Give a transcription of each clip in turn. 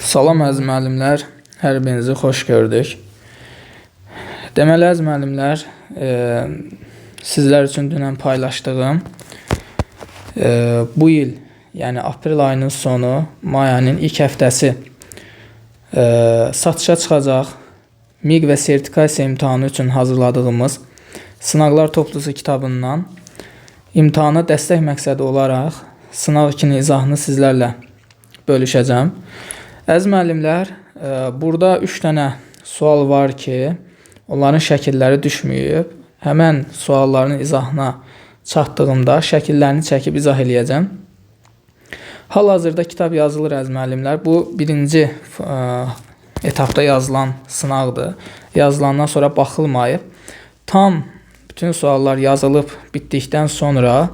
Salam əziz müəllimlər, hər birinizi xoş gördük. Deməli əziz müəllimlər, sizlər üçün dünən paylaşdığım bu il, yəni aprel ayının sonu, may ayının ilk həftəsi satışa çıxacaq MİQ və sertifikasiya imtahanı üçün hazırladığımız sınaqlar toplusu kitabından imtahana dəstək məqsədi olaraq sınaq 2-nin izahını sizlərlə bölüşəcəm. Əziz müəllimlər, burada 3 dənə sual var ki, onların şəkilləri düşməyib. Həmən sualların izahına çatdığımda şəkillərini çəkib izah eləyəcəm. Hal-hazırda kitab yazılır əziz müəllimlər. Bu birinci etapda yazılan sınaqdır. Yazılandan sonra baxılmayıb. Tam bütün suallar yazılıb bitdikdən sonra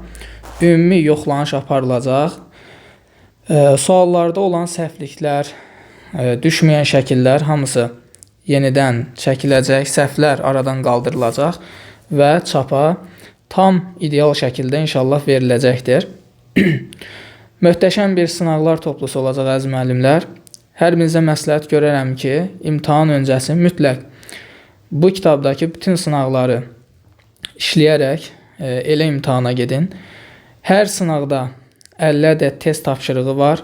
ümumi yoxlanış aparılacaq. Suallarda olan səhvliklər, düşməyən şəkillər hamısı yenidən çəkiləcək, səhvlər aradan qaldırılacaq və çapa tam ideal şəkildə inşallah veriləcəkdir. Möhtəşəm bir sınaqlar toplusu olacaq əziz müəllimlər. Hər birinizə məsləhət görərəm ki, imtahan öncəsi mütləq bu kitabdakı bütün sınaqları işləyərək elə imtahana gedin. Hər sınaqda 50 ədəd test tapşırığı var.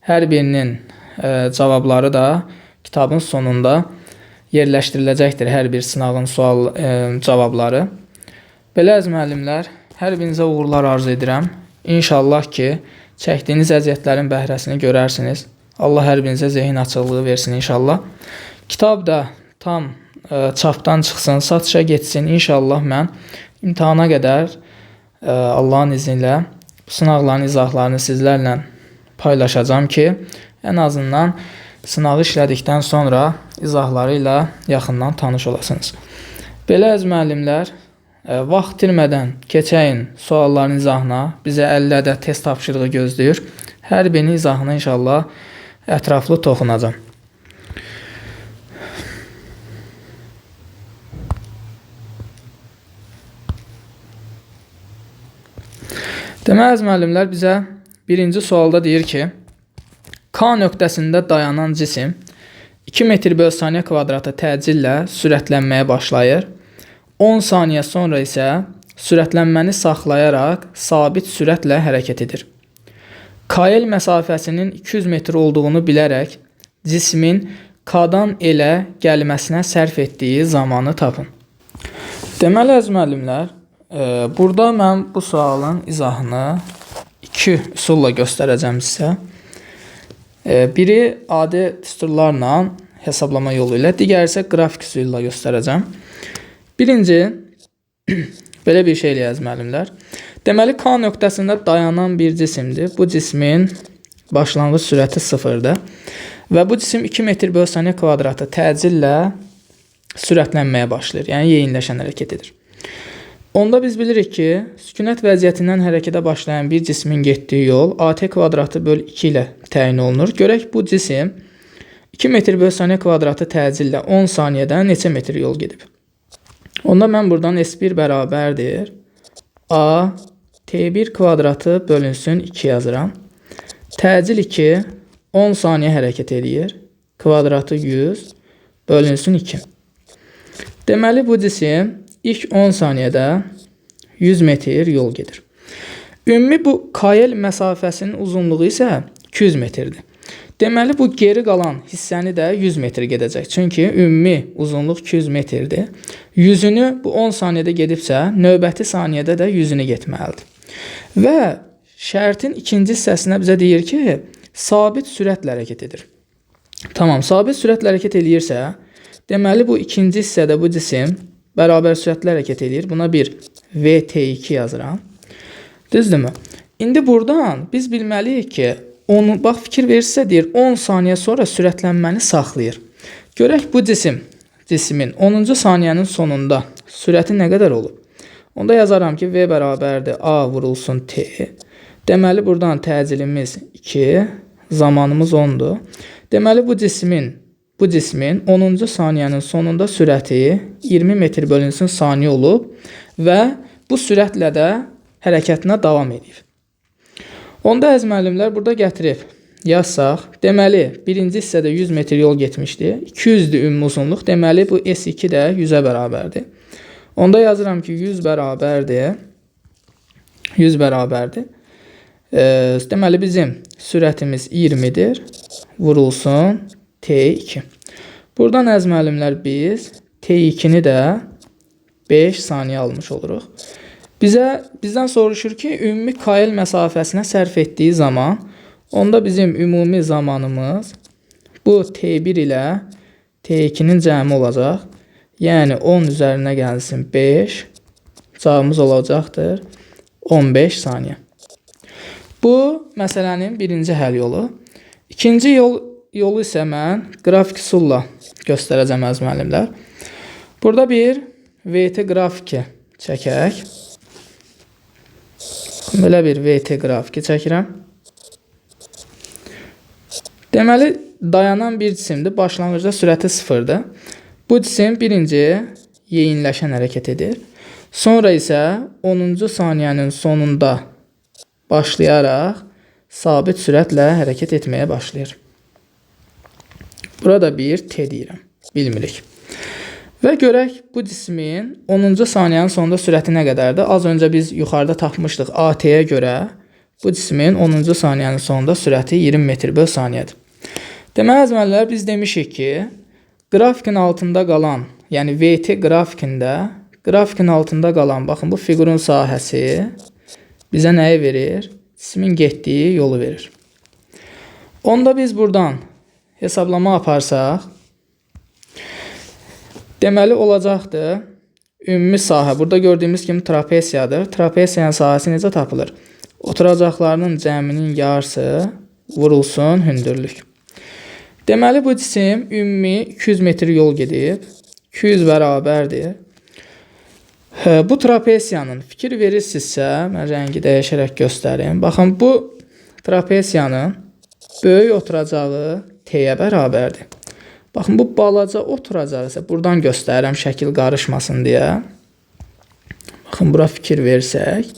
Hər birinin cavabları da kitabın sonunda yerləşdiriləcəkdir. Hər bir sınağın sual cavabları. Belə əziz müəllimlər, hər birinizə uğurlar arzu edirəm. İnşallah ki, çəkdiyiniz əziyyətlərin bəhrəsini görərsiniz. Allah hər birinizə zehin açıqlığı versin inşallah. Kitab da tam çapdan çıxsın, satışa getsin. İnşallah mən imtahana qədər Allahın izni ilə bu sınaqların izahlarını sizlərlə paylaşacağam ki, ən azından sınağı işlədikdən sonra izahları ilə yaxından tanış olasınız. Belə əziz müəllimlər, vaxt itirmədən keçəyin sualların izahına. Bizə 50 ədəd test tapşırığı gözləyir. Hər birinin izahına inşallah ətraflı toxunacağam. Deməli, əziz müəllimlər, bizə birinci sualda deyir ki, K nöqtəsində dayanan cisim 2 metr böl saniyə kvadratı təcillə sürətlənməyə başlayır. 10 saniyə sonra isə sürətlənməni saxlayaraq sabit sürətlə hərəkət edir. KL məsafəsinin 200 metr olduğunu bilərək cismin K-dan L-ə gəlməsinə sərf etdiyi zamanı tapın. Deməli, əziz müəllimlər, burada mən bu sualın izahını iki üsulla göstərəcəm sizə. Biri adi düsturlarla hesablama yolu ilə, digəri isə qrafik üsulu ilə göstərəcəm. Birinci, belə bir şey eləyəz müəllimlər. Deməli, K nöqtəsində dayanan bir cisimdir. Bu cismin başlanğıc sürəti 0-dır. Və bu cisim 2 metr böl saniyə kvadratı təcillə sürətlənməyə başlayır. Yəni, yeyinləşən hərəkət edir. Onda biz bilirik ki, sükunət vəziyyətindən hərəkətə başlayan bir cismin getdiyi yol AT kvadratı böl 2 ilə təyin olunur. Görək bu cisim 2 metr böl saniyə kvadratı təcillə 10 saniyədə neçə metr yol gedib? Onda mən buradan S1 bərabərdir. A T1 kvadratı bölünsün 2 yazıram. Təcil 2 10 saniyə hərəkət eləyir. Kvadratı 100 bölünsün 2. Deməli, bu cisim ilk 10 saniyədə 100 metr yol gedir. Ümumi bu KL məsafəsinin uzunluğu isə 200 metrdir. Deməli, bu geri qalan hissəni də 100 metr gedəcək. Çünki ümumi uzunluq 200 metrdir. 100-ünü bu 10 saniyədə gedibsə, növbəti saniyədə də 100-ünü getməlidir. Və şərtin ikinci hissəsinə bizə deyir ki, sabit sürətlə hərəkət edir. Tamam, sabit sürətlə hərəkət eləyirsə, deməli, bu ikinci hissədə bu cisim bərabər sürətlə hərəkət eləyir. Buna bir VT2 yazıram. Düzdürmü? İndi buradan biz bilməliyik ki, onu, bax, fikir verirsə deyir, 10 saniyə sonra sürətlənməni saxlayır. Görək bu cismin 10-cu saniyənin sonunda sürəti nə qədər olub? Onda yazaram ki, V bərabərdir A vurulsun T. Deməli, buradan təcilimiz 2, zamanımız 10-dur. Deməli, bu cismin 10-cu saniyənin sonunda sürəti 20 metr bölünsün saniyə olub və bu sürətlə də hərəkətinə davam edib. Onda əziz müəllimlər, burada gətirib Yazsaq, deməli, birinci hissədə 100 metr yol getmişdi. 200-dür ümumi uzunluq. Deməli, bu S2 də 100-ə bərabərdir. Onda yazıram ki, 100 bərabərdir. 100 bərabərdir. Deməli, bizim sürətimiz 20-dir. Vurulsun T2. Buradan əziz müəllimlər biz T2-ni də 5 saniyə almış oluruq. Bizdən soruşur ki, ümumi KL məsafəsinə sərf etdiyi zaman, onda bizim ümumi zamanımız bu T1 ilə T2-nin cəmi olacaq. Yəni 10 üzərinə gəlsin 5, cavabımız olacaqdır 15 saniyə. Bu məsələnin birinci həll yolu. İkinci yolu isə mən qrafik üsulla göstərəcəm əziz müəllimlər. Burada bir VT qrafiki çəkək. Belə bir VT qrafiki çəkirəm. Deməli, dayanan bir cisimdir. Başlanğıcda sürəti 0-dır. Bu cisim birinci yeyinləşən hərəkət edir. Sonra isə 10-cu saniyənin sonunda başlayaraq sabit sürətlə hərəkət etməyə başlayır. Burada bir T deyirəm. Bilmirik. Və görək bu cismin 10-cu saniyənin sonunda sürəti nə qədərdir? Az öncə biz yuxarıda tapmışdıq AT-yə görə bu cismin 10-cu saniyənin sonunda sürəti 20 metr böl saniyədir. Deməli, əziz müəllimlər, biz demişik ki, qrafikin altında qalan, yəni VT qrafikində qrafikin altında qalan, baxın, bu fiqurun sahəsi bizə nəyi verir? Cismin getdiyi yolu verir. Onda biz buradan hesablama aparsaq, deməli, olacaqdır ümumi sahə. Burada gördüyümüz kimi trapesiyadır. Trapesiyanın sahəsi necə tapılır? Oturacaqlarının cəminin yarısı vurulsun hündürlük. Deməli, bu cisim ümumi 200 metr yol gedib. 200 bərabərdir. Bu trapesiyanın fikir verirsinizsə, mən rəngi dəyişərək göstərim. Baxın, bu trapesiyanın böyük oturacağı T-yə bərabərdir. Baxın, bu balaca oturacağı isə buradan göstərirəm şəkil qarışmasın deyə. Baxın, bura fikir versək.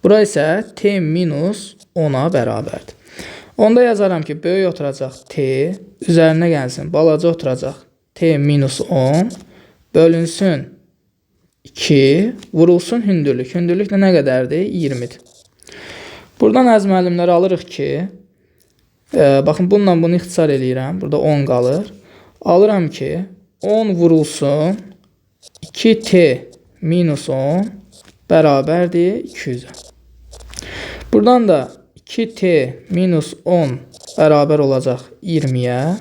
Bura isə T minus 10-a bərabərdir. Onda yazaram ki, böyük oturacaq T üzərinə gəlsin, balaca oturacaq T minus 10 bölünsün 2 vurulsun hündürlük. Hündürlük də nə qədərdir? 20-dir. Buradan əziz müəllimlər alırıq ki, baxın, bununla bunu ixtisar eləyirəm. Burada 10 qalır. Alıram ki, 10 vurulsun 2T minus 10 bərabərdir 200-ə. Buradan da 2T minus 10 bərabər olacaq 20-yə.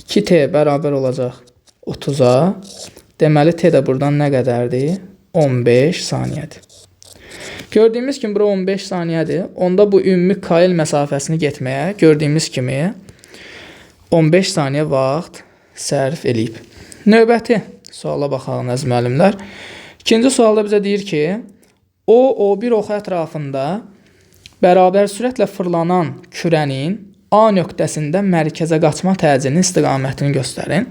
2T bərabər olacaq 30-a. Deməli, T də buradan nə qədərdir? 15 saniyədir. Gördüyümüz kimi, bura 15 saniyədir. Onda bu ümumi KL məsafəsini getməyə gördüyümüz kimi 15 saniyə vaxt sərf eləyib. Növbəti suala baxaq, əziz müəllimlər. İkinci sualda bizə deyir ki, O, O1 oxu ətrafında bərabər sürətlə fırlanan kürənin A nöqtəsində mərkəzə qaçma təcilinin istiqamətini göstərin.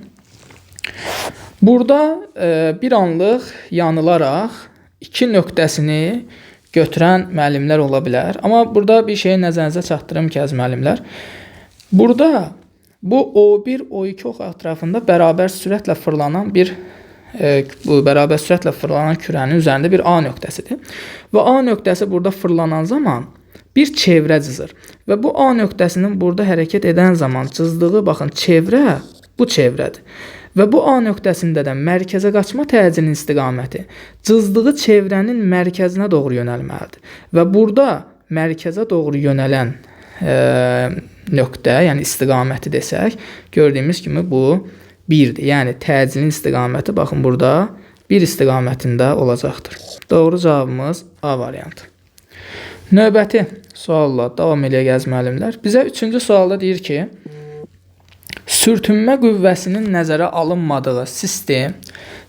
Burada bir anlıq yanılaraq iki nöqtəsini götürən müəllimlər ola bilər. Amma burada bir şeyi nəzərinizə çatdırım ki, əziz müəllimlər. Burada bu O1, O2 oxu ətrafında bərabər sürətlə fırlanan bir bu bərabər sürətlə fırlanan kürənin üzərində bir A nöqtəsidir. Və A nöqtəsi burada fırlanan zaman bir çevrə cızır. Və bu A nöqtəsinin burada hərəkət edən zaman cızdığı, baxın, çevrə bu çevrədir. Və bu A nöqtəsində də mərkəzə qaçma təcilinin istiqaməti cızdığı çevrənin mərkəzinə doğru yönəlməlidir. Və burada mərkəzə doğru yönələn nöqtə, yəni istiqaməti desək, gördüyümüz kimi bu 1-dir. Yəni təcilin istiqaməti baxın burada 1 istiqamətində olacaqdır. Doğru cavabımız A variantı. Növbəti sualla davam eləyək əziz müəllimlər. Bizə 3-cü sualda deyir ki, sürtünmə qüvvəsinin nəzərə alınmadığı sistem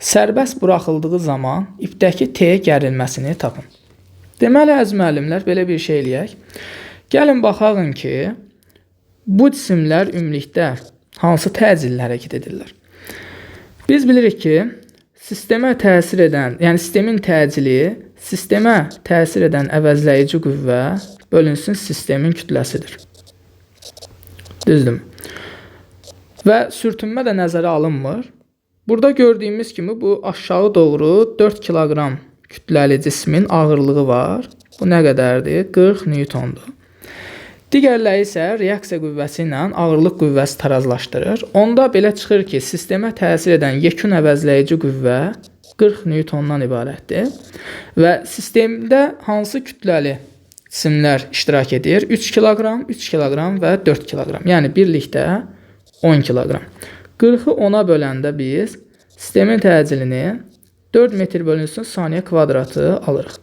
sərbəst buraxıldığı zaman ipdəki T gərilməsini tapın. Deməli, əziz müəllimlər, belə bir şey eləyək. Gəlin baxaq ki, bu cisimlər ümumilikdə hansı təcillə hərəkət edirlər? Biz bilirik ki, sistemə təsir edən, yəni sistemin təcili, sistemə təsir edən əvəzləyici qüvvə bölünsün sistemin kütləsidir. Düzdürmü? Və sürtünmə də nəzərə alınmır. Burada gördüyümüz kimi bu aşağı doğru 4 kiloqram kütləli cismin ağırlığı var. Bu nə qədərdir? 40 Newtondur. Digərləri isə reaksiya qüvvəsi ilə ağırlıq qüvvəsi tarazlaşdırır. Onda belə çıxır ki, sistemə təsir edən yekun əvəzləyici qüvvə 40 Newtondan ibarətdir. Və sistemdə hansı kütləli cisimlər iştirak edir? 3 kiloqram, 3 kiloqram və 4 kiloqram. Yəni birlikdə 10 kiloqram. 40-ı 10-a böləndə biz sistemin təcilini 4 metr bölünsün saniyə kvadratı alırıq.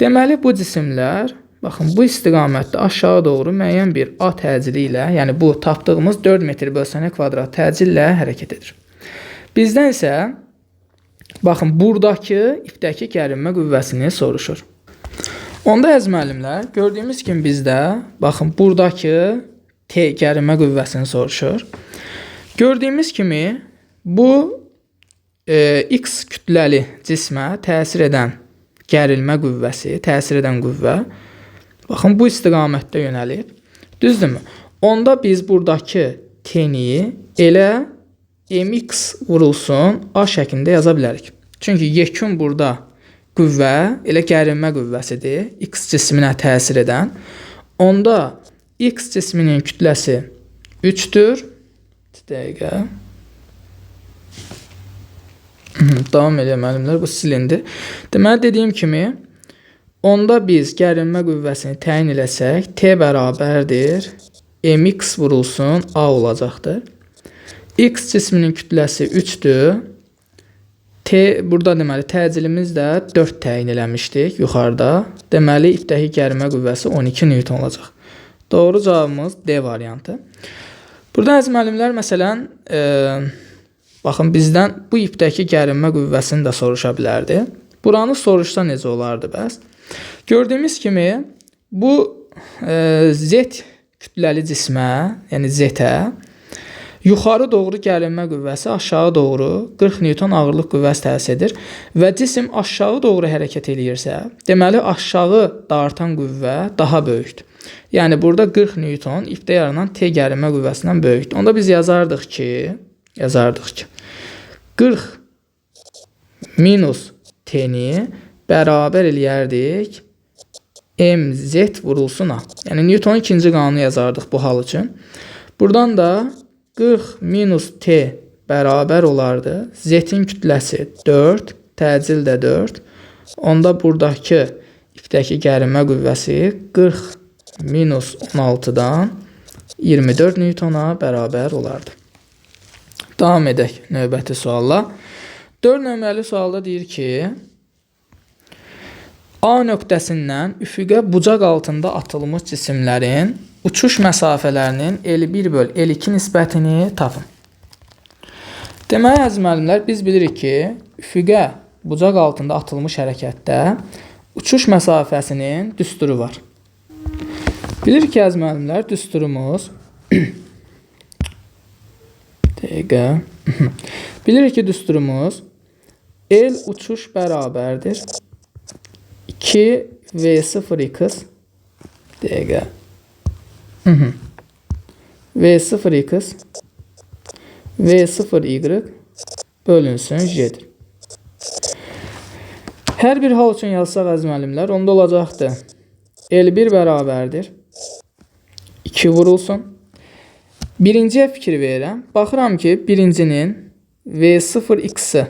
Deməli, bu cisimlər, baxın, bu istiqamətdə aşağı doğru müəyyən bir A təcili ilə, yəni bu tapdığımız 4 metr böl saniyə kvadrat təcillə hərəkət edir. Bizdən isə, baxın, buradakı ipdəki gərilmə qüvvəsini soruşur. Onda əziz müəllimlər, gördüyümüz kimi bizdə, baxın, buradakı T gərilmə qüvvəsini soruşur. Gördüyümüz kimi bu X kütləli cismə təsir edən gərilmə qüvvəsi, təsir edən qüvvə, baxın, bu istiqamətdə yönəlib. Düzdürmü? Onda biz buradakı T-ni elə MX vurulsun A şəklində yaza bilərik. Çünki yekun burada qüvvə elə gərilmə qüvvəsidir, X cisminə təsir edən. Onda X cisminin kütləsi 3-dür. Bir dəqiqə. Davam edelim müəllimlər, bu silindi. Deməli, dediyim kimi, onda biz gərilmə qüvvəsini təyin eləsək, T bərabərdir, MX vurulsun, A olacaqdır. X cisminin kütləsi 3-dür. T, burada deməli, təcilimiz də 4 təyin eləmişdik yuxarıda. Deməli, ipdəki gərilmə qüvvəsi 12 Newton olacaq. Doğru cavabımız D variantı. Burada əziz müəllimlər, məsələn, baxın, bizdən bu ipdəki gərilmə qüvvəsini də soruşa bilərdi. Buranı soruşsa necə olardı bəs? Gördüyümüz kimi, bu Z kütləli cismə, yəni Z-ə yuxarı doğru gərilmə qüvvəsi aşağı doğru 40 Newton ağırlıq qüvvəsi təsir edir və cisim aşağı doğru hərəkət eləyirsə, deməli aşağı dartan qüvvə daha böyükdür. Yəni burada 40 Newton ipdə yaranan T gərilmə qüvvəsindən böyükdür. Onda biz yazardıq ki, 40 minus T-ni bərabər eləyərdik MZ vurulsun A. Yəni Newtonun ikinci qanunu yazardıq bu hal üçün. Buradan da 40 minus T bərabər olardı. Z-in kütləsi 4, təcil də 4. Onda buradakı ipdəki gərilmə qüvvəsi 40 minus 16-dan 24 Newtona bərabər olardı. Davam edək növbəti sualla. 4 nömrəli sualda deyir ki, A nöqtəsindən üfüqə bucaq altında atılmış cisimlərin uçuş məsafələrinin L1 böl L2 nisbətini tapın. Deməli, əziz müəllimlər, biz bilirik ki, üfüqə bucaq altında atılmış hərəkətdə uçuş məsafəsinin düsturu var. Bilirik ki, əziz müəllimlər, düsturumuz dəqiqə. Bilirik ki, düsturumuz L uçuş bərabərdir 2 V0x dəqiqə. V0x V0y bölünsün J-dir. Hər bir hal üçün yazsaq əziz müəllimlər, onda olacaqdır. L1 bərabərdir 2 vurulsun. Birinciyə fikir verirəm. Baxıram ki, birincinin V0x-i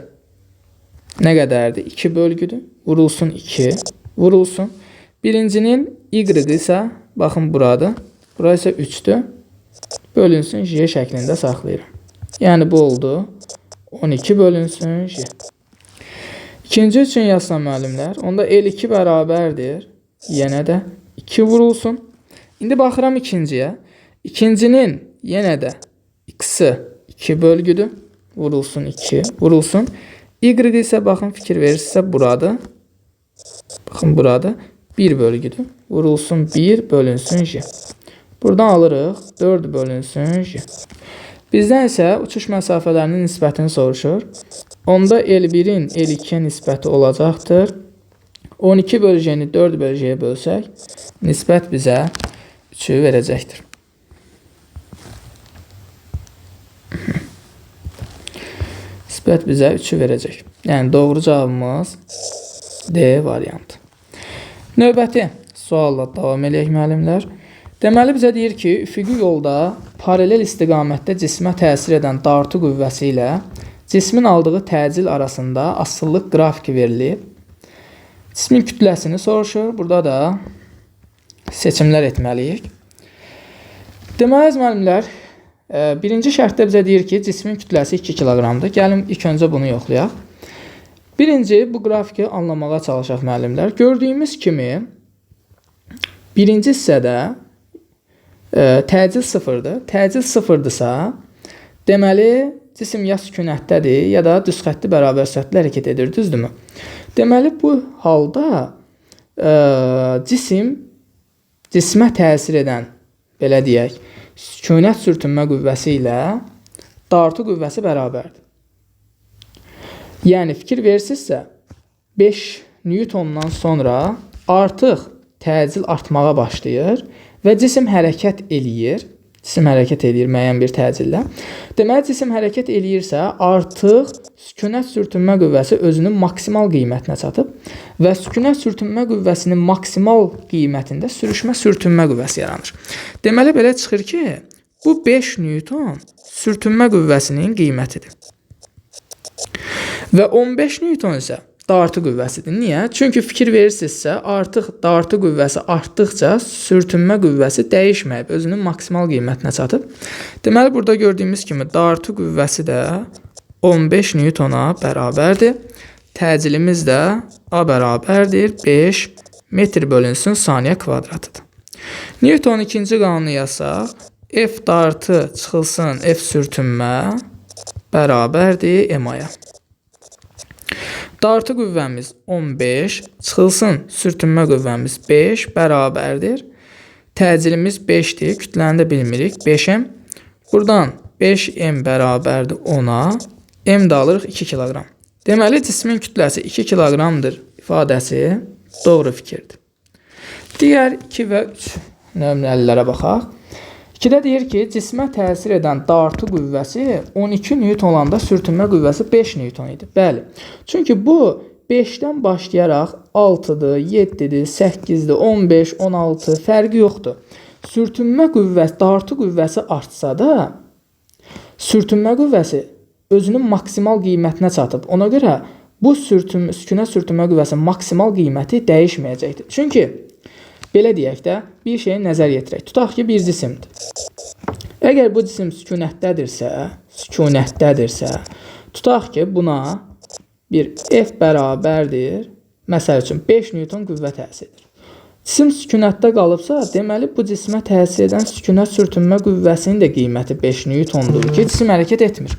nə qədərdir? 2 bölgüdür. Vurulsun 2. Vurulsun. Birincinin y isə, baxın buradır. Bura isə 3-dür. Bölünsün J şəklində saxlayıram. Yəni bu oldu 12 bölünsün J. İkinci üçün yazsam müəllimlər, onda L2 bərabərdir. Yenə də 2 vurulsun. İndi baxıram ikinciyə. İkincinin yenə də x-i 2 bölgüdür. Vurulsun 2, vurulsun. Y isə baxın fikir verirsinizsə buradır. Baxın buradır. 1 bölgüdür. Vurulsun 1 bölünsün J. Buradan alırıq 4 bölünsün J. Bizdən isə uçuş məsafələrinin nisbətini soruşur. Onda L1-in L2-yə nisbəti olacaqdır. 12 bölü J-ni 4 bölü J-yə bölsək, nisbət bizə 3-ü verəcəkdir. Nisbət bizə 3-ü verəcək. Yəni doğru cavabımız D variantı. Növbəti sualla davam eləyək müəllimlər. Deməli bizə deyir ki, üfüqi yolda paralel istiqamətdə cismə təsir edən dartı qüvvəsi ilə cismin aldığı təcil arasında asılılıq qrafiki verilib. Cismin kütləsini soruşur. Burada da seçimlər etməliyik. Deməli, müəllimlər, birinci şərtdə bizə deyir ki, cismin kütləsi 2 kiloqramdır. Gəlin ilk öncə bunu yoxlayaq. Birinci, bu qrafiki anlamağa çalışaq müəllimlər. Gördüyümüz kimi, birinci hissədə təcil sıfırdır. Təcil sıfırdırsa, deməli, cisim ya sükunətdədir, ya da düz xətti bərabər sürətlə hərəkət edir, düzdürmü? Deməli, bu halda cismə təsir edən, belə deyək, sükunət sürtünmə qüvvəsi ilə dartı qüvvəsi bərabərdir. Yəni, fikir verirsinizsə, 5 Newtondan sonra artıq təcil artmağa başlayır və cisim hərəkət eləyir. Cisim hərəkət eləyir müəyyən bir təcillə. Deməli, cisim hərəkət eləyirsə, artıq sükunət sürtünmə qüvvəsi özünün maksimal qiymətinə çatıb və sükunət sürtünmə qüvvəsinin maksimal qiymətində sürüşmə sürtünmə qüvvəsi yaranır. Deməli, belə çıxır ki, bu 5 Newton sürtünmə qüvvəsinin qiymətidir. Və 15 Newton isə dartı qüvvəsidir. Niyə? Çünki fikir verirsinizsə, artıq dartı qüvvəsi artdıqca sürtünmə qüvvəsi dəyişməyib, özünün maksimal qiymətinə çatıb. Deməli, burada gördüyümüz kimi dartı qüvvəsi də 15 Newtona bərabərdir. Təcilimiz də A bərabərdir 5 metr bölünsün saniyə kvadratıdır. Newtonun ikinci qanunu yazsaq, F dartı çıxılsın F sürtünmə bərabərdir MA-ya. Dartı qüvvəmiz 15, çıxılsın sürtünmə qüvvəmiz 5 bərabərdir. Təcilimiz 5-dir, kütləni də bilmirik, 5M. Buradan 5M bərabərdir 10-a, M də alırıq 2 kiloqram. Deməli, cismin kütləsi 2 kiloqramdır ifadəsi doğru fikirdir. Digər 2 və 3 nömrəlilərə baxaq. 2-də deyir ki, cismə təsir edən dartı qüvvəsi 12 Newton olanda sürtünmə qüvvəsi 5 Newton idi. Bəli. Çünki bu 5-dən başlayaraq 6-dır, 7-dir, 8-dir, 15, 16 fərqi yoxdur. Sürtünmə qüvvəsi, dartı qüvvəsi artsa da, sürtünmə qüvvəsi özünün maksimal qiymətinə çatıb. Ona görə bu sükunət sürtünmə qüvvəsinin maksimal qiyməti dəyişməyəcəkdir. Çünki belə deyək də, bir şeyə nəzər yetirək. Tutaq ki, bir cisimdir. Əgər bu cisim sükunətdədirsə, tutaq ki, buna bir F bərabərdir, məsəl üçün 5 Newton qüvvə təsir edir. Cisim sükunətdə qalıbsa, deməli, bu cismə təsir edən sükunət sürtünmə qüvvəsinin də qiyməti 5 Newtondur ki, cisim hərəkət etmir.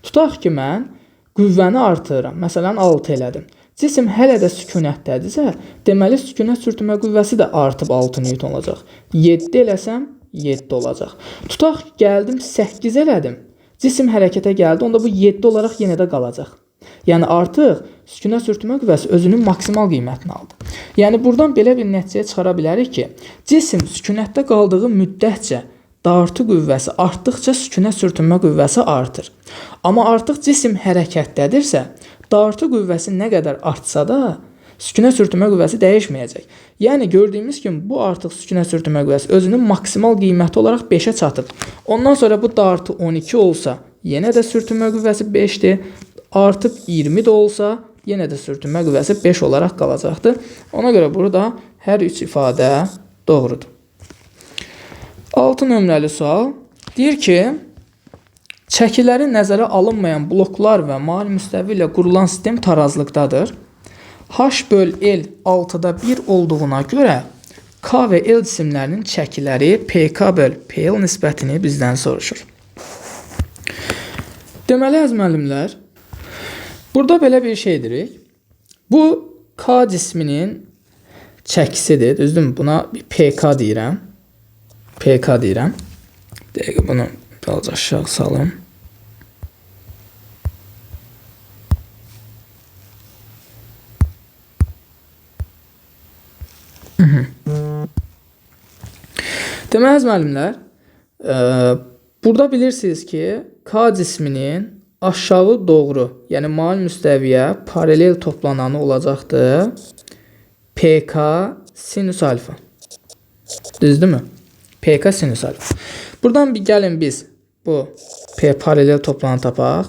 Tutaq ki, mən qüvvəni artırıram, məsələn, 6 elədim. Cisim hələ də sükunətdədirsə, deməli, sükunət sürtünmə qüvvəsi də artıb 6 Newton olacaq. 7 eləsəm, 7 olacaq. Tutaq ki, gəldim 8 elədim. Cisim hərəkətə gəldi, onda bu 7 olaraq yenə də qalacaq. Yəni, artıq sükunət sürtünmə qüvvəsi özünün maksimal qiymətini aldı. Yəni, buradan belə bir nəticəyə çıxara bilərik ki, cisim sükunətdə qaldığı müddətcə dartı qüvvəsi artdıqca sükunət sürtünmə qüvvəsi artır. Amma artıq cisim hərəkətdədirsə, dartı qüvvəsi nə qədər artsa da, sükunət sürtünmə qüvvəsi dəyişməyəcək. Yəni, gördüyümüz kimi bu artıq sükunət sürtünmə qüvvəsi özünün maksimal qiyməti olaraq 5-ə çatıb. Ondan sonra bu dartı 12 olsa, yenə də sürtünmə qüvvəsi 5-dir. Artıb 20 də olsa, yenə də sürtünmə qüvvəsi 5 olaraq qalacaqdır. Ona görə burada hər üç ifadə doğrudur. 6 nömrəli sual deyir ki, çəkiləri nəzərə alınmayan bloklar və mail müstəvi ilə qurulan sistem tarazlıqdadır. H böl L 6-da 1 olduğuna görə K və L cisimlərinin çəkiləri PK böl PL nisbətini bizdən soruşur. Deməli, əziz müəllimlər, burada belə bir şey deyirik. Bu K cisminin çəkisidir, düzdürmü? Buna bir PK deyirəm. PK deyirəm. Bir dəqiqə bunu balaca aşağı salım. Deməli, əziz müəllimlər, burada bilirsiniz ki, K cisminin aşağı doğru, yəni mail müstəviyə paralel toplananı olacaqdır PK sinüs alfa. Düzdürmü? PK sinüs alfa. Buradan bir gəlin biz bu P paralel toplananı tapaq.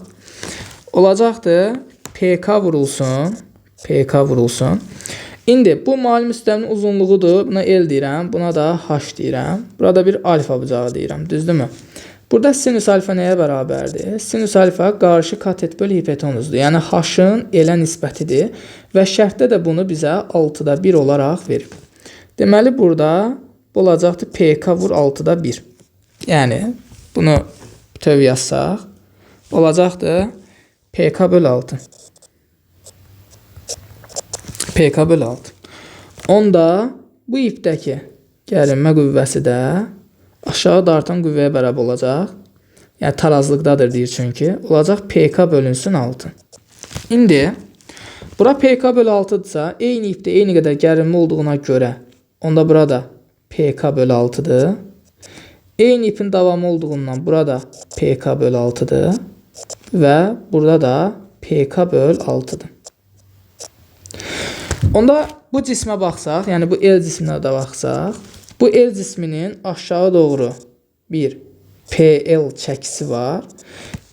Olacaqdır PK vurulsun. PK vurulsun. İndi bu mail müstəvinin uzunluğudur. Buna L deyirəm. Buna da H deyirəm. Burada bir alfa bucağı deyirəm. Düzdürmü? Burada sinüs alfa nəyə bərabərdir? Sinüs alfa qarşı katet bölü hipotenuzdur. Yəni H-ın L-ə nisbətidir və şərtdə də bunu bizə 6-da 1 olaraq verib. Deməli burada bu olacaqdır PK vur 6-da 1. Yəni bunu bütöv yazsaq olacaqdır PK bölü 6. PK bölü 6. Onda bu ipdəki gərilmə qüvvəsi də aşağı dartan qüvvəyə bərabər olacaq. Yəni tarazlıqdadır deyir çünki. Olacaq PK bölünsün 6. İndi bura PK bölü 6-dırsa, eyni ipdə eyni qədər gərilmə olduğuna görə onda burada PK bölü 6-dır. Eyni ipin davamı olduğundan burada PK bölü 6-dır. Və burada da PK böl 6-dır. Onda bu cismə baxsaq, yəni bu L cisminə də baxsaq, bu L cisminin aşağı doğru bir PL çəkisi var.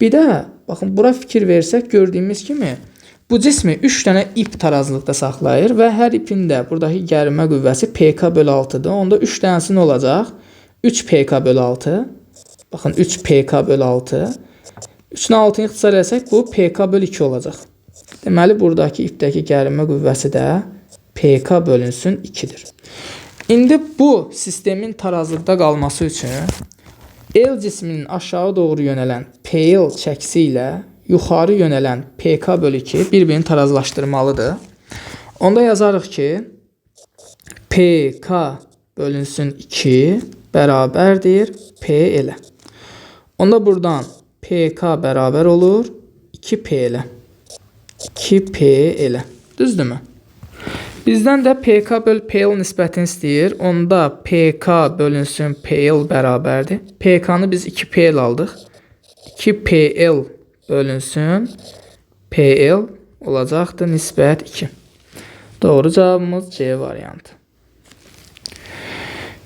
Bir də baxın bura fikir versək gördüyümüz kimi bu cismi 3 dənə ip tarazlıqda saxlayır və hər ipin də buradakı gərilmə qüvvəsi PK bölü 6-dır. Onda 3 dənəsi nə olacaq? 3 PK bölü 6. Baxın 3 PK bölü 6. 3-ün 6-nı ixtisar eləsək bu PK bölü 2 olacaq. Deməli buradakı ipdəki gərilmə qüvvəsi də PK bölünsün 2-dir. İndi bu sistemin tarazlıqda qalması üçün L cisminin aşağı doğru yönələn PL çəkisi ilə yuxarı yönələn PK bölü 2 bir-birini tarazlaşdırmalıdır. Onda yazarıq ki PK bölünsün 2 bərabərdir PL-ə. Onda buradan PK bərabər olur 2PL-ə. 2PL-ə. Düzdürmü? Bizdən də PK böl PL nisbətini istəyir. Onda PK bölünsün PL bərabərdir. PK-nı biz 2PL aldıq. 2PL bölünsün PL olacaqdır nisbət 2. Doğru cavabımız C variantı.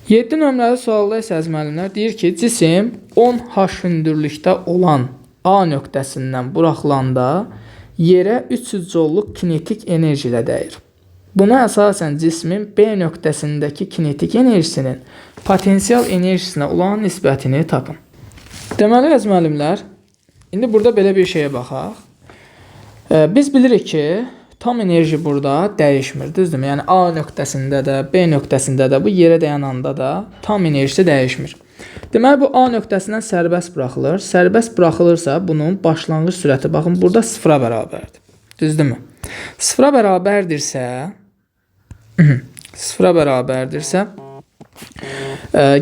7 nömrəli sualda isə əziz müəllimlər deyir ki, cisim 10 H hündürlükdə olan A nöqtəsindən buraxılanda yerə 300 jolluq kinetik enerji ilə dəyir. Buna əsasən cismin B nöqtəsindəki kinetik enerjisinin potensial enerjisinə olan nisbətini tapın. Deməli, əziz müəllimlər, indi burada belə bir şeyə baxaq. Biz bilirik ki, tam enerji burada dəyişmir, düzdürmü? Yəni A nöqtəsində də, B nöqtəsində də, bu yerə dəyən anda da tam enerjisi dəyişmir. Deməli, bu A nöqtəsindən sərbəst buraxılır. Sərbəst buraxılırsa, bunun başlanğıc sürəti, baxın, burada sıfıra bərabərdir. Düzdürmü? Sıfıra bərabərdirsə, sıfıra bərabərdirsə,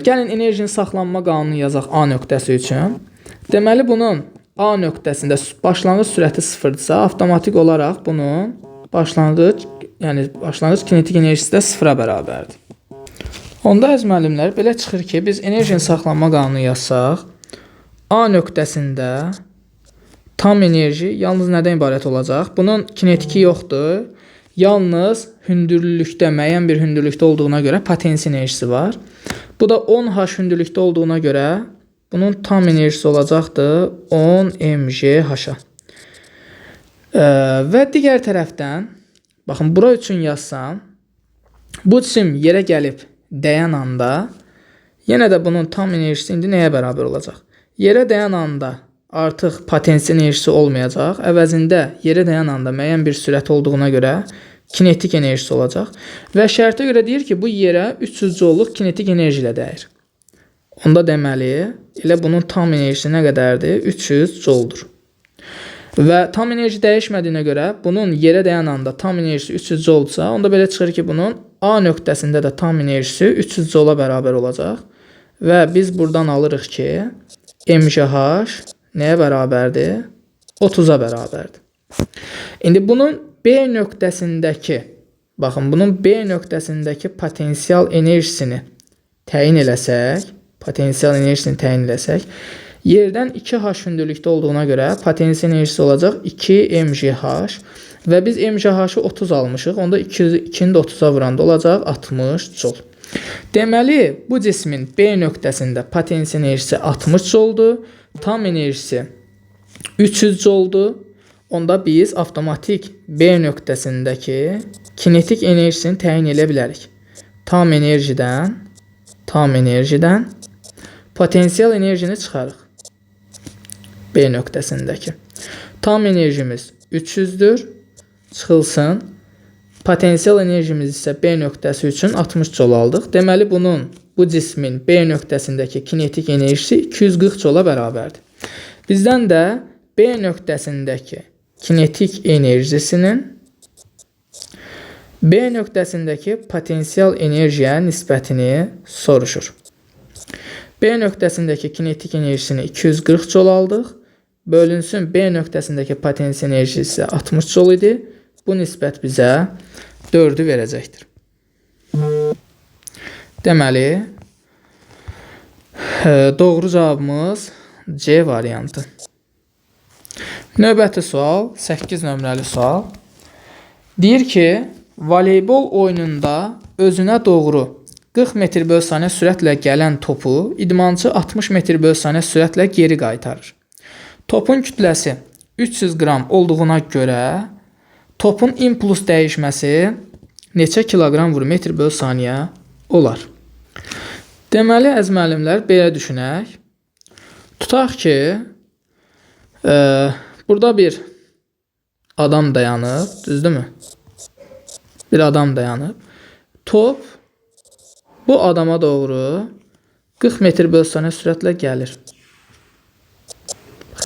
gəlin enerjinin saxlanma qanunu yazaq A nöqtəsi üçün. Deməli, bunun A nöqtəsində başlanğıc sürəti sıfırdırsa, avtomatik olaraq bunun başlanğıc, yəni başlanğıc kinetik enerjisi də sıfıra bərabərdir. Onda əziz müəllimlər, belə çıxır ki, biz enerjinin saxlanma qanunu yazsaq, A nöqtəsində tam enerji yalnız nədən ibarət olacaq? Bunun kinetiki yoxdur. Yalnız hündürlükdə, müəyyən bir hündürlükdə olduğuna görə potensial enerjisi var. Bu da 10 H hündürlükdə olduğuna görə bunun tam enerjisi olacaqdır 10 mgh-a. Və digər tərəfdən, baxın, bura üçün yazsam, bu cisim yerə gəlib dəyən anda, yenə də bunun tam enerjisi indi nəyə bərabər olacaq? Yerə dəyən anda artıq potensial enerjisi olmayacaq. Əvəzində yerə dəyən anda müəyyən bir sürət olduğuna görə kinetik enerjisi olacaq. Və şərtə görə deyir ki, bu yerə 300 jolluq kinetik enerji ilə dəyir. Onda deməli, elə bunun tam enerjisi nə qədərdir? 300 joldur. Və tam enerji dəyişmədiyinə görə bunun yerə dəyən anda tam enerjisi 300 joldursa, onda belə çıxır ki, bunun A nöqtəsində də tam enerjisi 300 jola bərabər olacaq. Və biz buradan alırıq ki, MGH nəyə bərabərdir? 30-a bərabərdir. İndi bunun B nöqtəsindəki, baxın, bunun B nöqtəsindəki potensial enerjisini təyin eləsək, Yerdən 2H hündürlükdə olduğuna görə potensial enerjisi olacaq 2 mgh və biz mgh-ı 30 almışıq. Onda 2-ni də 30-a vuranda olacaq 60 col. Deməli, bu cismin B nöqtəsində potensial enerjisi 60 coldur. Tam enerjisi 300 coldur. Onda biz avtomatik B nöqtəsindəki kinetik enerjisini təyin edə bilərik. Tam enerjidən potensial enerjini çıxarıq. B nöqtəsindəki. Tam enerjimiz 300-dür. Çıxılsın. Potensial enerjimiz isə B nöqtəsi üçün 60 col aldıq. Deməli, bu cismin B nöqtəsindəki kinetik enerjisi 240 cola bərabərdir. Bizdən də B nöqtəsindəki kinetik enerjisinin B nöqtəsindəki potensial enerjiyə nisbətini soruşur. B nöqtəsindəki kinetik enerjisini 240 col aldıq. Bölünsün B nöqtəsindəki potensial enerjisi 60 col idi. Bu nisbət bizə 4-ü verəcəkdir. Deməli, doğru cavabımız C variantı. Növbəti sual, 8 nömrəli sual. Deyir ki, voleybol oyununda özünə doğru 40 metr böl saniyə sürətlə gələn topu idmançı 60 metr böl saniyə sürətlə geri qaytarır. Topun kütləsi 300 qram olduğuna görə topun impuls dəyişməsi neçə kiloqram vur metr böl saniyə olar? Deməli, əziz müəllimlər, belə düşünək. Tutaq ki, burada bir adam dayanıb, düzdürmü? Bir adam dayanıb. Top bu adama doğru 40 metr böl saniyə sürətlə gəlir.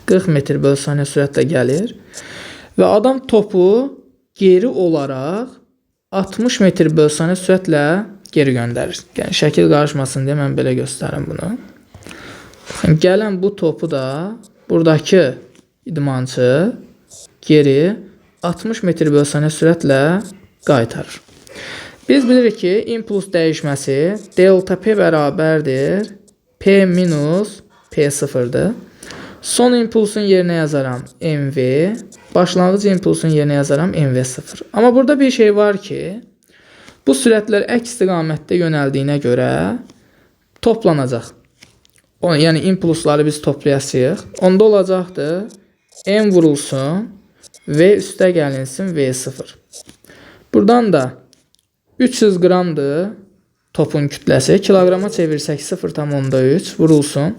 40 metr böl saniyə sürətlə gəlir. Və adam topu geri olaraq 60 metr böl saniyə sürətlə geri göndərir. Yəni, şəkil qarışmasın deyə mən belə göstərim bunu. Baxın, gələn bu topu da buradakı idmançı geri 60 metr böl saniyə sürətlə qaytarır. Biz bilirik ki, impuls dəyişməsi delta P bərabərdir P minus P0-dır. Son impulsun yerinə yazaram MV, başlanğıc impulsun yerinə yazaram MV0. Amma burada bir şey var ki, bu sürətlər əks istiqamətdə yönəldiyinə görə toplanacaq. Yəni impulsları biz toplayasıyıq. Onda olacaqdır M vurulsun, V üstə gəlinsin V0. Buradan da 300 qramdır topun kütləsi. Kiloqrama çevirsək 0,3 vurulsun.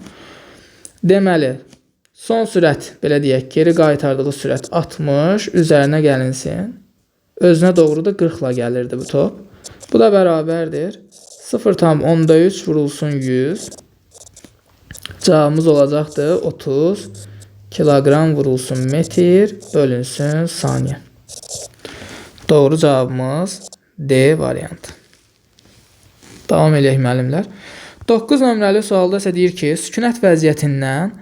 Deməli, son sürət, belə deyək, geri qaytardığı sürət 60 üzərinə gəlinsin. Özünə doğru da 40 ilə gəlirdi bu top. Bu da bərabərdir. 0,3 vurulsun 100. Cavabımız olacaqdır 30 kiloqram vurulsun metr bölünsün saniyə. Doğru cavabımız D variantı. Davam eləyək müəllimlər. 9 nömrəli sualda isə deyir ki, sükunət vəziyyətindən